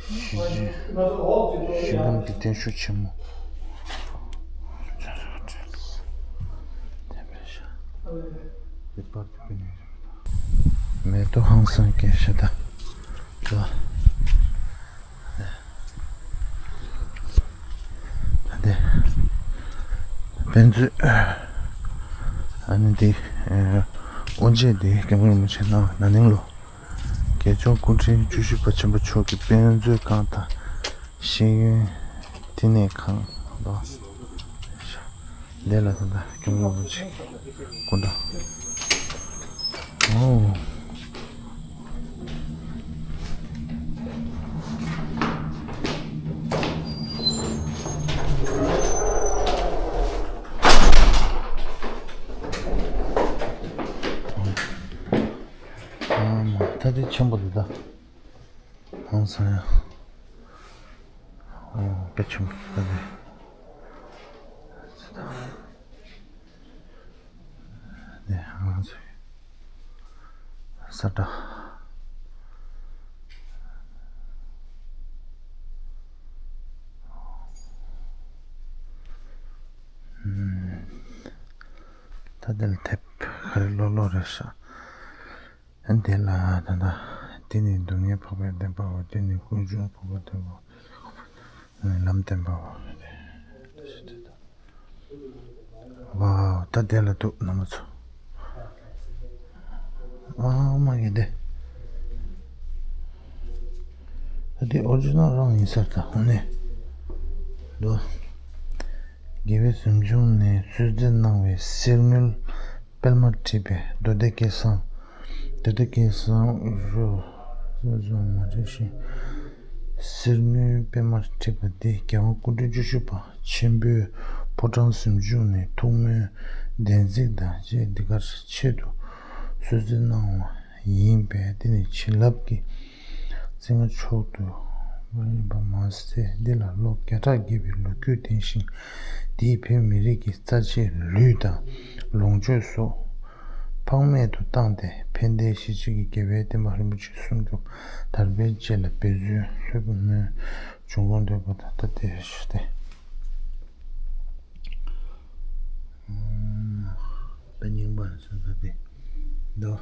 ཞི་ཞི་ཞི་འཇམ་གྱི་བརྟན་བཞུགས་ཆེན་མོ། དེ་པར་དེ་པར་ནས། མེ་ཏོག་ཧང་སང་སྐྱེས་ཤ་ད། ད་དེ། དཔེ་མཛོད། ཨ་ནི་དེ། ཨེ། དབུ་འབྱེད་དེ་སྐྱབས་མགོན་རིན་པོ་ཆེ་གནང་བ་ན་ནིང་ལོ། དགེ་སྦྱོང་སྐུ་ཕྲེང་བཅུ་བཞི་པ་ཆེན་པོ་མཆོག་གི་དཔེ་མཛོད་ཁང་དང་ཤེས་ཡོན་བསྟི་གནས་ཁང་ལོ། དེ་ལ་ད་ལྟ་སྐྱབས་མགོན་རིན་པོ་ཆེ་སྐུ་འདྲ། ཨོ། ཨ་མ། ད་དེ་ཆེན་པོ་འདི་ད། ཧང་སང་ཡ། ཨོ། དཔེ་ཆེན་པོ་ད་དེ། དེ་ང་ཚོའི་ས་བཀྲ། ཨུམ། ད་དེ་ལ་དེབ་ག་རེ་ཀློག་ཀློག་རེད་ཤག་ཨ། དེ་ལ་ད་ལྟ། འདི་ནི་སྡུག་བསྔལ་འཕགས་པའི་བདེན་པའོ། འདི་ནི་ཀུན་འབྱུང་འཕགས་པའི་བདེན་པའོ། ལམ་བདེན་པའོ། ཝའོ། ད་དེ་ལ་འདུག་རྣམ་པ་ཚོ། ཨ་མ་གི་འདི། ད་དེ་ཨོ་རི་ཇི་ནལ་རང་ཡིན་ས་རེད་ད། ཨ་ནི། འདུག་དགེ་བའི་གཟིམ་ཆུང་ནས་གསོལ་སྩལ་གནང་བའི་གསེར་དངུལ་པད་མ་བྲིས་པའི་མདོ་སྡེ་སྐལ་བཟང་། མདོ་སྡེ་སྐལ་བཟང་རུ་སོ་སོ་མ་བྲིས་ཤིང་། གསེར་དངུལ་པད་མ་བྲིས་པ་འདི་རྒྱལ་དབང་སྐུ་ཕྲེང་བཅུ་བཞི་པ་ཆེན་པོའི་ཕོ་བྲང་གཟིམ་ཆུང་ནས་ཐུགས་སྨོན་བདེན་ཚིག་དང་བཅས་འདི་གར་ཆེད་དུ་གསོལ་སྩལ་གནང་བ་ཡིན་པས། འདི་ནི་བྱིན་རླབས་ཀྱི་རྩིས་མངའ་མཆོག་ཏུ་ཡིན་པ་མ་ཟད། འདི་ལ་ལོ་བརྒྱ་ཕྲག་བརྒྱད་པའི་ལོ་རྒྱུས་ལྡན་ཞིང་། འདིས་བོད་མི་རིགས་ཀྱི་རྩ་ཆེའི་ལུས་དང་ལོངས་སྤྱོད་སོགས་ཕངས་མེད་དུ་བཏང་སྟེ། ཕན་བདེའི་གཞིར་བྱས་ཀྱི་དགེ་བའི་བསྟན་པ་རིན་པོ་ཆེ་སྲུང་སྐྱོབ་དར་སྤེལ་བཅས་ལ་འབད་བརྩོན་ལྷོད་པའི་སྨོན་འཇུག་གོང་འདོད་པ་དང་། ད་དེ་ཞུ་སྟེ། ཨུམ། དཔེ་རྙིང་པ་ས་ས་དེ་འདུག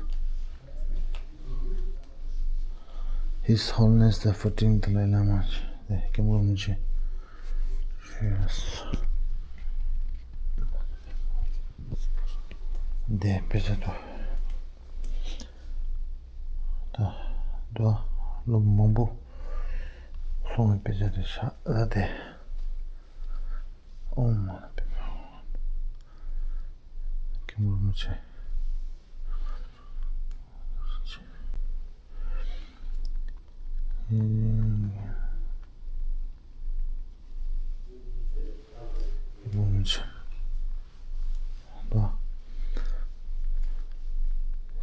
His Holiness the fourteenth Dalai Lama དེ་སྐྱབས་མགོན་རིན་པོ་ཆེ་ཞུས། དེ་དཔེ་ཆ་དོ། ད་དོ། ལོ་མང་པོ་སོང་བའི་དཔེ་ཆ་དེ་ཤག་ལ་དེ། ཨོཾ་མ་ཎི་པདྨེ་ཧཱུྃ། ཀེམ་རིན་པོ་ཆེ། ཀེམ་རིན་པོ་ཆེ། ད།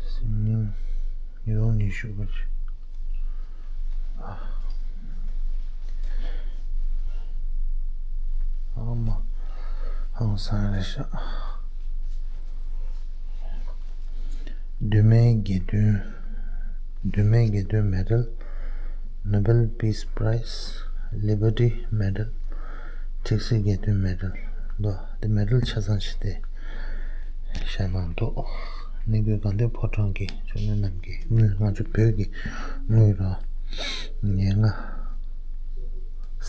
སེམས་ཉིད་ཉི་སྟོང་ཉི་ཤུ་པ་ཅིག་ཨ་མ། ཧང་སང་རེད་ཤག་གདོད་མའི་དགེ་འདུན། གདོད་མའི་དགེ་འདུན་མེ་ཌལ། Nobel Peace Prize, Liberty Medal, ཁྲིག་སེ་དགེ་འདུན་མེ་ཌལ། འདུག་དེ་མེ་ཌལ་ཆ་ཚང་ཞིག་དེ་བཞག་གནང་འདུག་གནས་བརྟན་དགའ་ལྡན་ཕོ་བྲང་གི་ཆོས་གནས་རྣམས་ཀྱི་དངུལ། ང་ཚོ་བོད་ཀྱི་དངུལ་ར། ཉེར་ལྔ་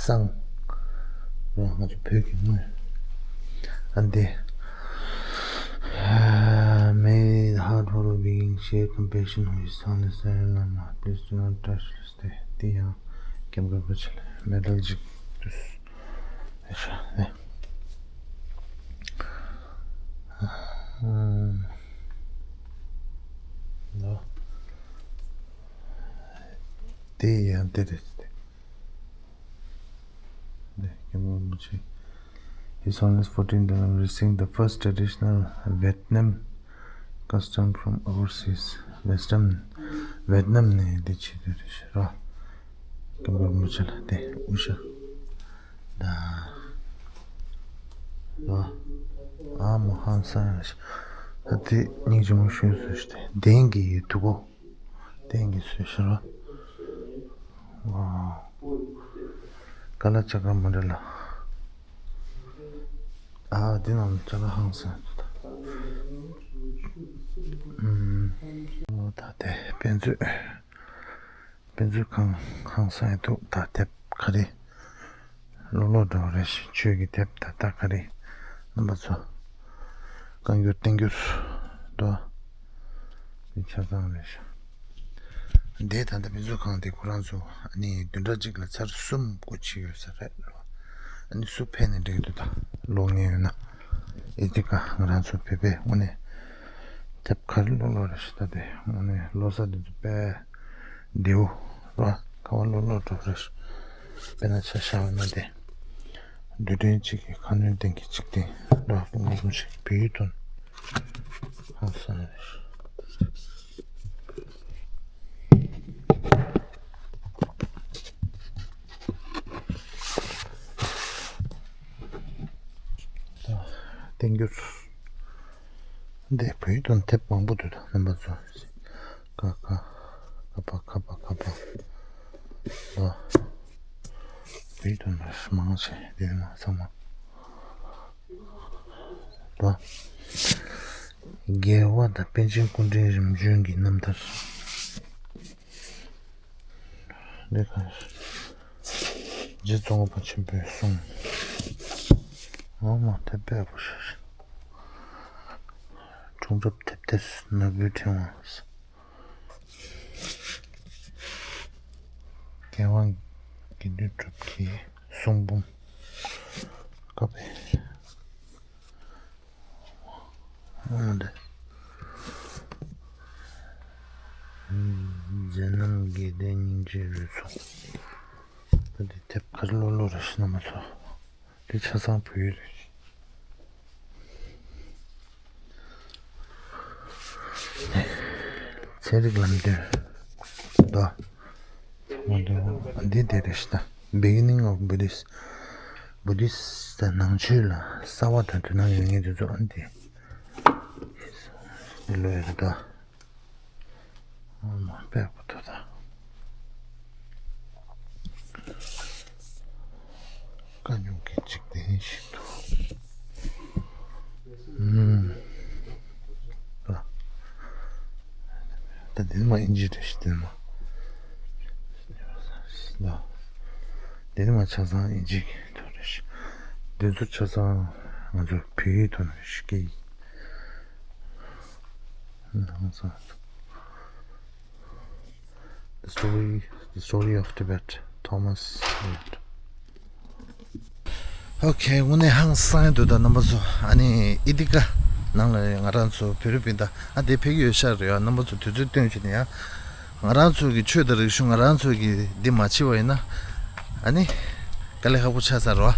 སྲང་ར། ང་ཚོ་བོད་ཀྱི་དངུལ། ཨ་འདི། May the heart of all beings share compassion with His Holiness Dalai Lama. Please do not touch this. དེ་དེ་ཡང་ཀེམ་རིན་པོ་ཆེ་ལ་མེ་ཌལ་ཅིག་ཏུ་ཨེ་ཤ་ནེ། ནོ། དེ་ཡང་དེ་རེད་དེ། དེ་ཀེམ་རིན་པོ་ཆེ། His Holiness fourteen Dalai Lama receiving the first traditional Vietnam custom from overseas. Western Vietnam ནས་འདི་བྱེད་དུས་རེད་ཤག་ར། ཀེམ་རིན་པོ་ཆེ་ལ་དེ་དབུ་ཞྭ། ད། ར། ཨ་མ་ཧང་སང་ཡ་ཤ། ད་དེ་སྙིང་རྗེ་མོ་ཤོས་སུ་ཤ་དེ་གདན་གྱི་ཡོད་དུ་གོ། གདན་གྱི་སུ་ཤ་ར། ཝའོ། ཀ་ལ་ཅ་ཀ་མ་འདྲ་ལ། ཨ་འདི་ནང་ཅ་ལག་ཧང་སང་ཡོད་ད། ཨུམ། ད་དེ་དཔེ་མཛོད། དཔེ་མཛོད་ཁང་ཧང་སང་ཡོད་འདུག་ད་དེབ་ག་རེ། ལོ་ལོ་འདྲ་བོ་རེད་ཤག་ཆོས་ཀྱི་དེབ་ད་ད་ག་རེ། རྣམ་པ་ཚོ། བཀའ་འགྱུར་བསྟན་འགྱུར་དོ། འདི་ཆ་ཚང་རེད་ཤག་འདི་ད་ལྟ་དཔེ་མཛོད་ཁང་འདི་ཁོ་རང་ཚོ་ཨ་ནི་བདུན་ཕྲག་གཅིག་ལ་ཚར་གསུམ་སྒོ་ཕྱེ་ཡོད་ས་རེད། ཨ་ནི་སུ་ཕེབས་ནས་འགྲིག་འདུག་ད་ལོ་ངེས་ཡོད་ན། ཨེ་ཏི་ཀ་ང་རང་ཚོ་བོད་པས་དངོས་གནས་དེབ་ག་རེ་ཀློག་ཀློག་རེད་ཤག་ད་དེ་དངོས་གནས་ཀློག་ས་འདི་ཚོ་དཔེ་བདེའུ་ར་ག་བ་ཀློག་ཀློག་འགྲོ་རེད། དཔེར་ན་ཆ་བཞག་པ་ན་དེ་རྡུལ་ཕྲན་གཅིག་གི་ཁ་སྣོན་སྟེང་གི་འཇིག་རྟེན་ར་ཀློག་ཀློག་ཅིག་བོད་ཡིག་ཐོན་ཧང་སང་རེད། བསྟན་འགྱུར། འདི་བོད་ཡིག་ཐོག་དེབ་མང་པོ་འདུག་ད་རྣམ་པ་ཚོ། ཀ་ཁ། ཀ་པ་ཁ་པ་ཁ་པ། ལ། བོད་ཡིག་ཐོག་ནས་མང་ཆེ་འདི་ནས་མ་ཚང་མ། ལ། རྒྱལ་བ་དང་པཎ་ཆེན་སྐུ་ཕྲེང་རིམ་བྱོན་གྱི་རྣམ་ཐར། འདི་ག་རྗེ་ཙོང་ཁ་པ་ཆེན་པོའི་གསུང་། འོ་མ་དེ་དཔེ་པོ་ཞིག་འཁྲུངས་རབས་དེབ་ཐེར་ནོར་བུའི་ཕྲེང་བ། རྒྱལ་དབང་དགེ་འདུན་གྲུབ་ཀྱི་གསུང་འབུམ། ཀ་པའི། འོ་འདི། མཛད་རྣམ་དགེ་ལྡན་སྙིང་རྗེའི་རུ་ཚོགས། ད་འདི་དེབ་ག་རེ་ཀློག་ཀློག་རེད་ཤག་རྣམ་པ་ཚོ། འདི་ཆ་ཚང་བོད་ཡིག་རེད། ཚན་རིག་ལམ་སྟོན་དོ། ཚང་མ་འདི་འདི་དེ་རེད་ཤག་ད། Beginning of Buddhist Buddhist ད་ནང་ཆོས་ལ་རྩ་བ་དང་དོན་དག་ཡོད་མཁན་དེ་ཚོ་ཨ་འདི། འདི་ལོས་རེད་ད། ཨ་མ་དཔེ་པོ་ཐོ་ད། དཀའ་རྙོག་གི་འཇིག་རྟེན་ཞིག་ཏུ། ཨུམ། ད་འདི་མ་ཨིན་ཇི་རེད་ཤག་འདི་མ། ད་འདི་མ་ཆ་ཚང་ཨིན་ཇི་གི་ཐོག་རེད་ཤག་འདི་ཚོ་ཆ་ཚང་ང་ཚོ་བོད་ཡིག་ཐོག་ནས་ཤིག་གི། The Story, The Story of Tibet, Thomas Reid. ཨོ་ཁེ། དངོས་གནས་ཧང་སང་ཡ་འདུག་ད་རྣམ་པ་ཚོ། ཨ་ནི་ཨི་ཏི་ཀ་ནང་ལ་ང་རང་ཚོ་བོད་རིགས་སྤུན་ཟླ་ཨ་དེ་ཕེབས་ཀྱི་ཡོད་ཤག་རེད་ཡ། རྣམ་པ་ཚོ་དུས་ཚོད་སྟོན་བྱས་ནས་ཡ། ང་རང་ཚོ་གི་ཆོས་དང་རིག་གཞུང་ང་རང་ཚོ་གི་འདི་མ་བྱས་པ་ཡིན་ན། ཨ་ནི། དཀའ་ལས་ཁག་པོ་ཆགས་ཚར་རོ།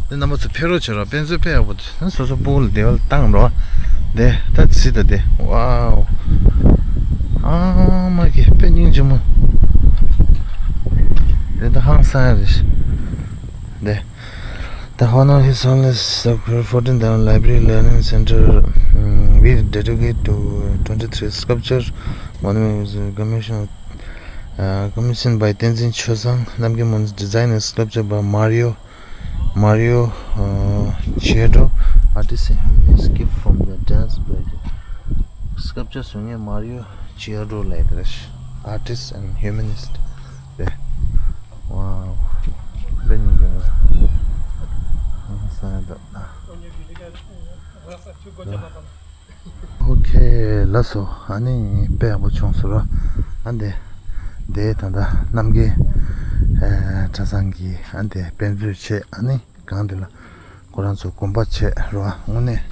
འདི་རྣམ་པ་ཚོ་ཕེབས་རོགས་བྱེད་རོགས། དཔེ་མཛོད་དཔེ་ཡག་པོ་འདུག་སོ་སོ་སྤུ་གུ་ལ་བདེ་བ་བཏང་རོགས། དེ་ད་ཚིག་ད་དེ། ཝའོ། ཨ་མ་གི་དཔེ་སྙིང་རྗེ་མོ། དེ་ད་ཧང་སང་ཡ་རེད། དེ། The Honor His Holiness the fourteenth Library Learning Center, um, we dedicate to twenty-three sculpture monument was commissioned, uh, commissioned by Tenzin Chozang Namgyal Mon, design and sculpture by Mario, Mario uh, Chiedo, artist and humanist gift from the dance by sculpture Sunye Mario Chiedo like this, artist and humanist. ཝའོ། དཔེ་སྙིང་རྗེ་མོ། ཧང་སང་ཡ་འདུག་ཨོ་ཁེ། ལགས་སོ། ཨ་ནི་དཔེ་ཡག་པོ་བྱུང་སོང་ར། ཨ་འདི། འདི་ད་ལྟ་རྣམ་རྒྱལ་ཨེ་གྲྭ་ཚང་གི་ཨ་འདི་དཔེ་མཛོད་བྱས། ཨ་ནི་སྒང་འདི་ལ་ཁོ་རང་ཚོ་དགོན་པ་བྱས་ར། དངོས་གནས་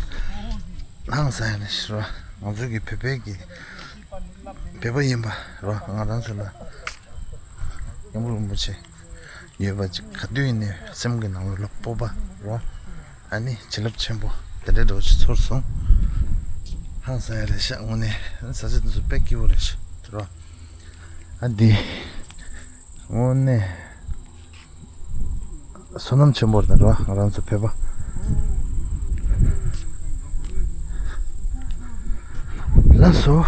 ཧང་སང་ཡ་ནི་ར། ང་ཚོ་གི་བོད་པའི་གི་བོད་པ་ཡིན་པ་ར། ང་རང་ཚོ་ལ་སྐྱབས་མགོན་རིན་པོ་ཆེ་ཡོད་པ་ཅིག་ག་དུས་ཡིན་ནའི་སེམས་ཀྱི་ནང་ལོགས་ལ་སྤོབས་པ་རོ། ཨ་ནི་བྱིན་རླབས་ཆེན་པོ་དེ་འདྲའི་འདྲ་བོ་ཅིག་ཚོར་སོང་། ཧང་སང་ཡ་རེད་ཤག་དངོས་གནས་ས་ཆ་འདི་ཚོ་དཔེ་སྐྱིད་པོ་རེད་ཤག་རོ། ཨ་འདི་དངོས་གནས་བསོད་ནམས་ཆེན་པོ་རེད་ད་རོ། ང་རང་ཚོ་བོད་པ། ལགས་སོ།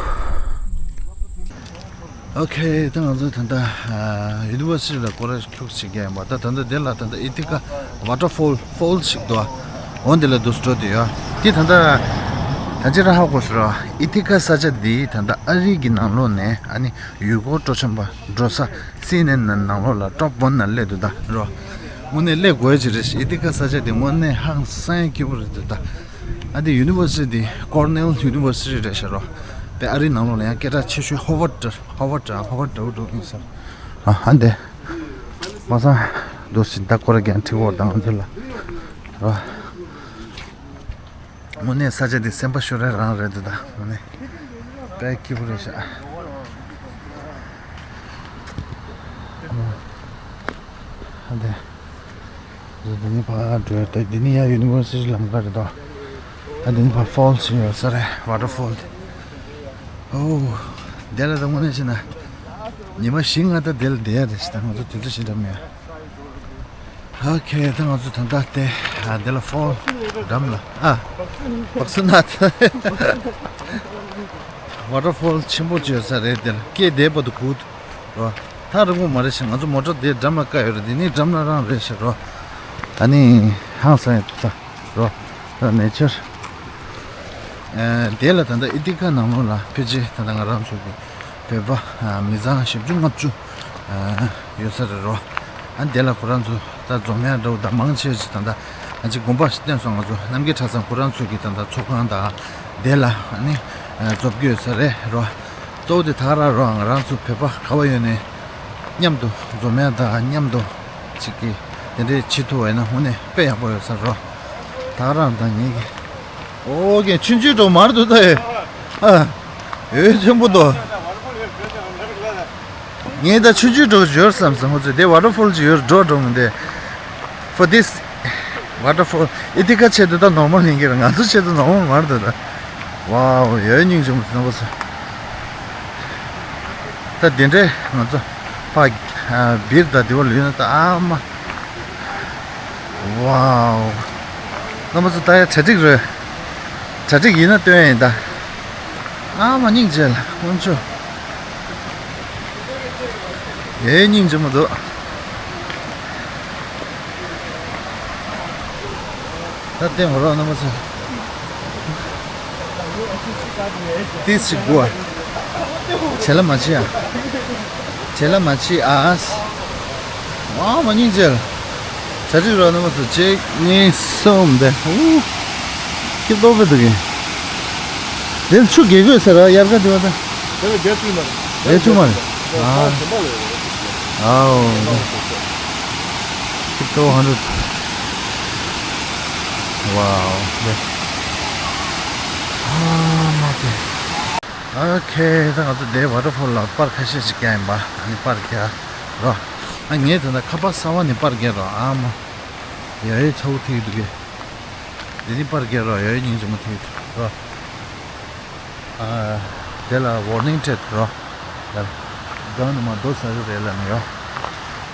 ཨོ་ཁེ། ད་ང་ཚོ་ད་ལྟ་ཡུ་ནི་ཝར་སི་ཊི་ལ་སྐོར་ར་ཁྱུག་ཅིག་རྒྱག་ཡིན་པ། ད་ད་ལྟ་དེ་ལ་ད་ལྟ་ཨི་ཐི་ཀ་ཝ་ཊར་ཕོལ་ཕོལ་ཞིག་འདུག་འོ་འདི་ལ་འདུག་སེ་འགྲོ་བསྡད་ཡོད། དེ་ད་ལྟ་ད་ཅི་ར་ཧ་གོ་སོང་ར། ཨི་ཐི་ཀ་ས་ཆ་འདི་ད་ལྟ་ཨ་རི་གི་ནང་ལོགས་ནས་ཨ་ནི་ཡུལ་སྐོར་སྤྲོ་འཆམ་པ་འགྲོ་ས་སི་ནན་ནང་ལོགས་ལ་ཊོབ་ཝན་ན་སླེབས་འདུག་ད་རོ། དངོས་གནས་སླེབས་དགོས་ཀྱི་རེད། ཨི་ཐི་ཀ་ས་ཆ་འདི་དངོས་གནས་ཧང་སང་སྐྱིད་པོ་རེད་འདུག་ད། ཨ་འདི་ཡུ་ནི་ཝར་སི་ཊི་འདི་ཀོར་ནེལ་ཡུ་ནི་ཝར་སི་ཊི་རེད་ཤག་རོ། དཔེ་ཨ་རིའི་ནང་ལོགས་ལ་ཡང་སྐད་གྲགས་ཆེ་ཤོས་ཧོ་ཝར་ཌི་ཧོ་ཝར་ཌི་ཧོ་ཝར་ཌི་འདྲ་བོ་འདྲ་བོ་ཡིན་ས། ཨ་ཨ་འདི་མ་སང་འདུག་སེ་ད་སྐོར་ར་རྒྱག་ཁྲིད་འོར་དང་ང་ཚོ་ལ་རོ། དངོས་གནས་ས་ཆ་འདི་སེམས་པ་ཤོར་ཡ་རང་རེད་འདུག་ད། དངོས་གནས་དཔེ་སྐྱིད་པོ་རེད་ཤག་ཨ་འདི། འདི་ནི་ཕར་འགྲོ་ཡ་ད། འདི་ནི་ཡ་ཡུ་ནི་ཝར་སི་ཊི་ལམ་ཁ་རེད་དོ། ཨ་འདི་ནི་ཕར་ཕོལ་ཞིག་ཡོད་ས་རེད། ཝ་ཊར་ཕོལ་དེ། ཨོ། དེ་ལ་ད་དངོས་གནས་བྱས་ན་ཉི་མ་བཞི་ལྔ་ད་དེ་ལ་བསྡད་ཡ་རེད་ཤག་ད་ང་ཚོ་དུས་ཚོད་ཞིག་འདྲ་མེད། ཨོ་ཁེ། ད་ང་ཚོ་ད་ལྟ་དེ་ཨ་དེ་ལ་ཕོལ་འགྲམ་ལ་ཨ་བག་སུ་ནག་ཝ་ཊར་ཕོལ་ཆེན་པོ་ཅིག་ཡོད་ས་རེད། དེ་ལ་སྐད་བདེ་བོ་འདུག་གུ་རོ། ཐག་རིང་པོ་མ་རེད་ཤག་ང་ཚོ་མོ་ཊ་དེ་འགྲམ་ལ་བཀག་ཡོད་རེད། དེ་ནི་འགྲམ་ལ་རང་རེད་ཤག་རོ། ཨ་ནི་ཧང་སང་ཡོད་ད་རོ། ད་ནེ་ཅར། ཨ་དེ་ལ་ད་ལྟ་ཨི་ཐི་ཀ་ནང་ལོགས་ལ་ཕལ་ཆེར་ད་ལྟ་ང་རང་ཚོ་གི་བོད་པ་ཨ་མི་ཚང་བཞི་བཅུ་ལྔ་བཅུ་ཨ་ཡོད་ས་རེད་རོ། ཨ་དེ་ལ་ཁོ་རང་ཚོ་ད་འཛོམས་ཡ་འདྲ་བོ་ད་མང་ཆེ་ཅིག་ད་ལྟ་ང་ཅིག་དགོངས་པ་བསྟན་སོང་། ང་ཚོ་རྣམ་རྒྱལ་གྲྭ་ཚང་ཁོ་རང་ཚོ་གི་ད་ལྟ་ཚོགས་ཁང་དང་དེ་ལ་ཨ་ནི་ཨ་འཛོམས་ཀྱི་ཡོད་ས་རེད་རོ། གཙོ་བོ་དེ་ད་ག་རང་རོ། ང་རང་ཚོ་བོད་པ་ག་བ་ཡོད་ནའི་མཉམ་དུ་འཛོམས་ཡ་དང་མཉམ་དུ་ཅིག་གི་དེ་འདྲའི་བྱེད་ཐུབ་པ་ཡིན་ན་དངོས་གནས་དཔེ་ཡག་པོ་ཡོད་ས་རོ། ད་ག་རང་དང་ངེད་ཀྱི་ཨོ་རྒན་ཆུང་ཆུང་འགྲོ་མར་འདུག་ད་ཨེ། ཨ་ཡོད་ཆེན་པོ་འདུག་ངས་ད་ཆུང་ཆུང་འགྲོ་འབྱོར་བསམ་སོང་། ཁོ་ཚོས་དེ་ཝ་ཊར་ཕོལ་ཅིག་ཡོད་འགྲོ་འགྲོ་མི་འདུག For this waterfall, ཨི་ཐི་ཀ་ཆེད་དུ་ད་ནོར་མལ་ཡིན་གྱི་རེད། ང་ཚོ་ཆེད་དུ་ནོར་མལ་མ་རེད་ད། ཝའོ། ཡོད་སྙིང་རྗེ་མོ་རྣམ་པ་ཚོ། ད་དེ་འདྲས་ང་ཚོ་ཕ་ཨ་བིར་ད་དེ་བ་ལུས་ན་ད་ཨ་མ། ཝའོ། རྣམ་པ་ཚོ་ད་ཡ་གྲ་སྒྲིག་རེད། གྲ་སྒྲིག་ཡིན་ན་སྟོན་ཡ་ཡིན་ད། ཨ་མ་སྙིང་རྗེ་ལ་དཀོན་མཆོག་ཨེ་སྙིང་རྗེ་མོ་འདུག་ད་བསྟན་འོ་རོགས་རྣམ་པ་ཚོ། ཏིས་ཅིག་དགོས་ཨ། བྱེད་ལ་མ་བྱེད་ཨ། བྱེད་ལ་མ་བྱེད་ཨ། ཨ་མ་སྙིང་རྗེ་ལ། གྲ་སྒྲིག་རོགས་རྣམ་པ་ཚོ། གཅིག་གཉིས་གསུམ་བསྡད། ཨུ། སྐྱིད་ཏོག་པོ་འདུག་གི་དེར་ཆུ་རྒྱས་དགོས་ཟེར་ར་དབྱར་ཁ་དེ་བ་ད། དེ་ལ་རྒྱ་ཆུ་མ་རེད། རྒྱ་ཆུ་མ་རེད། ཨ། ཨའོ། Fifty to hundred. Wow. ཨ་མ་དེ། ཨོ་ཁེ། ད་ང་ཚོ་དེ་ཝ་ཊར་ཕོལ་ལ་པར་ཁ་ཤས་ཤིག་བརྒྱབ་ཡིན་པ། ཨ་ནི་པར་བརྒྱབ་རོ། ཨ་ངས་ད་ལྟ་ཁ་པར་གསར་བ་ནས་པར་བརྒྱབ་རོ། ཨ་མ། ཡ་ཡའི་ཚ་བོ་ཐིག་འདུག་གས། དེ་ནི་པར་བརྒྱབ་རོ། ཡ་ཡའི་སྙིང་རྗེ་མོ་ཐིག་འདུག་རོ། ཨ། དེ་ལ་ཝར་ནིང་སྤྲད་འདུག་རོ། ད་སྒང་ནས་མར་རྡོ་ཟ་གི་རེད་ལབ་ནས་ཡོ།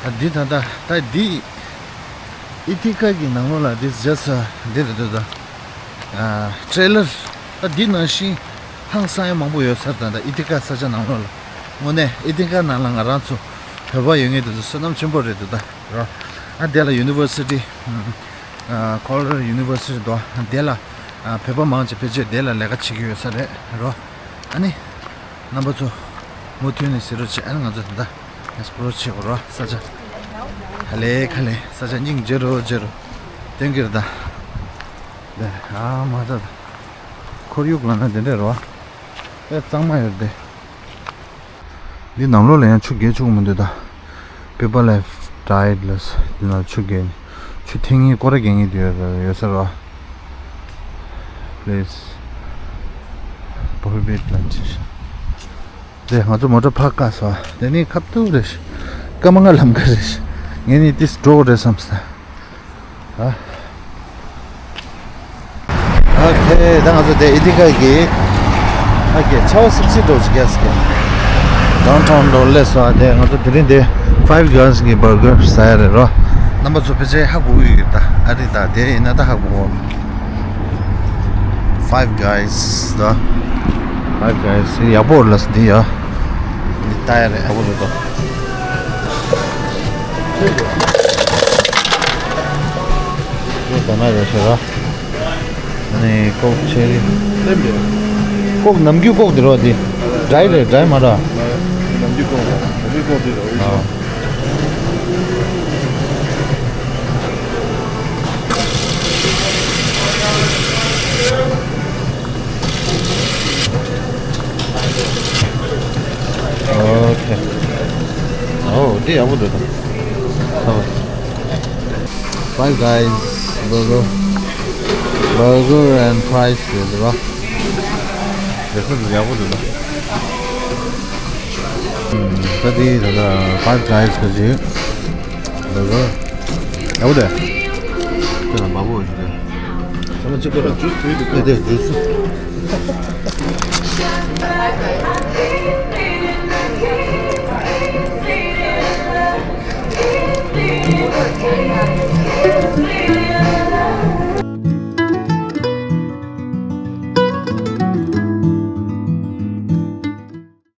ད་འདི་ད་ལྟ་ད་འདི་ཨི་ཐི་ཀ་གི་ནང་ལོགས་ལ། This just འདི་རེད་འདུག་ད། ཨ། ཊེ་རེ་ལར། ད་འདི་ནང་བཞིན་ཧང་སང་ཡ་མང་པོ་ཡོད་ས་རེད། ད་ད་ཨི་ཐི་ཀ་ས་ཆ་ནང་ལོགས་ལ། དངོས་གནས་ཨི་ཐི་ཀ་ནང་ལ་ང་རང་ཚོ་བོད་པ་ཡོད་མཁན་དེ་ཚོ་བསོད་ནམས་ཆེན་པོ་རེད་འདུག་ད་རོ། ཨ་དེ་ལ་ཡུ་ནི་ཝར་སི་ཊི། ཨ། ཀོ་ལར་ཡུ་ནི་ཝར་སི་ཊི་འདུག་ཨ། དེ་ལ། ཨ། བོད་པ་མང་ཆེ་ཕལ་ཆེར་དེ་ལ་ལས་ཀ་བྱེད་ཀྱི་ཡོད་ས་རེད་རོ། ཨ་ནི། རྣམ་པ་ཚོ་མུ་མཐུད་ནས་གཟིགས་རོགས་བྱེད། ཨ་ནི་ང་ཚོ་ད་ལྟ་ཨེགས་པོ་ལོར་བྱེད་དགོས་རོ། ས་ཆ་ཁ་ལེ་ཁ་ལེ། ས་ཆ་སྙིང་རྗེ་རུ་རྗེ་རུ་སྟོན་གྱི་རེད་ད། དེ་ཨ་མ་ད་ད་ཁོར་ཡུག་ལབ་ན་དེ་འདྲ་རོ། དཔེ་གཙང་མ་ཡོད་དེ། འདི་ནང་ལོགས་ལ་ཡང་ཆུ་རྒྱག་ཆོག་གི་མི་འདུག་ད། People have died ལབ། འདི་ནང་ཆུ་རྒྱག་ནས་ཆུ་འཐེན་མཁན་སྐོར་ར་རྒྱག་མཁན་དེ་ཡོད་ཡོད་ས་རེད་བ། Please prohibit plantation. དེ་ང་ཚོ་མོ་ཊ་ཕར་བཀག་སོང་། དེ་ནི་ཁ་ཐུག་རེད། སྐར་མ་ལྔ་ལམ་ཁ་རེད། ངས་ནི་ཏིས་འགྲོ་དགོས་རེད་བསམ་སོང་། ཨ། ཨོ་ཁེ། ད་ང་ཚོ་དེ་ཨི་ཐི་ཀ་གི། ཨོ་ཁེ། ཆར་པ་སིབ་སིབ་འདྲ་བོ་ཞིག་རྒྱག་སོང་། ཌའུན་ཊའུན་འགྲོ་སླེབས་སོང་། དེ་ང་ཚོ་དེ་རིང་དེ་Five Guys གི་བར་གར་ཟ་ཡ་རེད་རོ། རྣམ་པ་ཚོ་ཕལ་ཆེར་ཧ་གོ་གི་ཡོད་ད། ཨ་རེད་ད། དེ་ཡིན་ན་ད་ཧ་གོ་གོ། Five Guys ད། Five Guys ཡག་པོ་རེད་ལ་འདི་ཡ། འདི་ལྟ་ཡ་རེད། ཡག་པོ་རེད་དོ། འདི་ད་ན་རེད་ཤག་ར། ཨ་ནི་ཀོག་ཆེ་རི། ལེམ་རེད། ཀོག་ནམ་རྒྱུན་ཀོག་འདི་རོ་འདི། ཌ་རའི་རེད། ཌ་རའི་མ་ར། ནམ་རྒྱུན་ཀོག་རེད། ནམ་རྒྱུན་ཀོག་འདི་རོ། ཨ། ཨོ་ཁེ། ཨོ་འདི་ཡག་པོ་འདུག་ད། ཧོ། Five Guys burger, burger and fries རེད་འདུག་ག། རེ་ཁོ་འདི་ཡག་པོ་འདུག་ད། ད་འདི་ད་ལྟ་Five Guys གི་ཅིག་བར་གར་ཡག་པོ་འདུག་དེ་ལ་མ་བོ་ཞིག་རེད། ཚང་མ་གཅིག་པ་རེད། ཇུས་དེ་འདུག་དེ་དེ་ཇུས།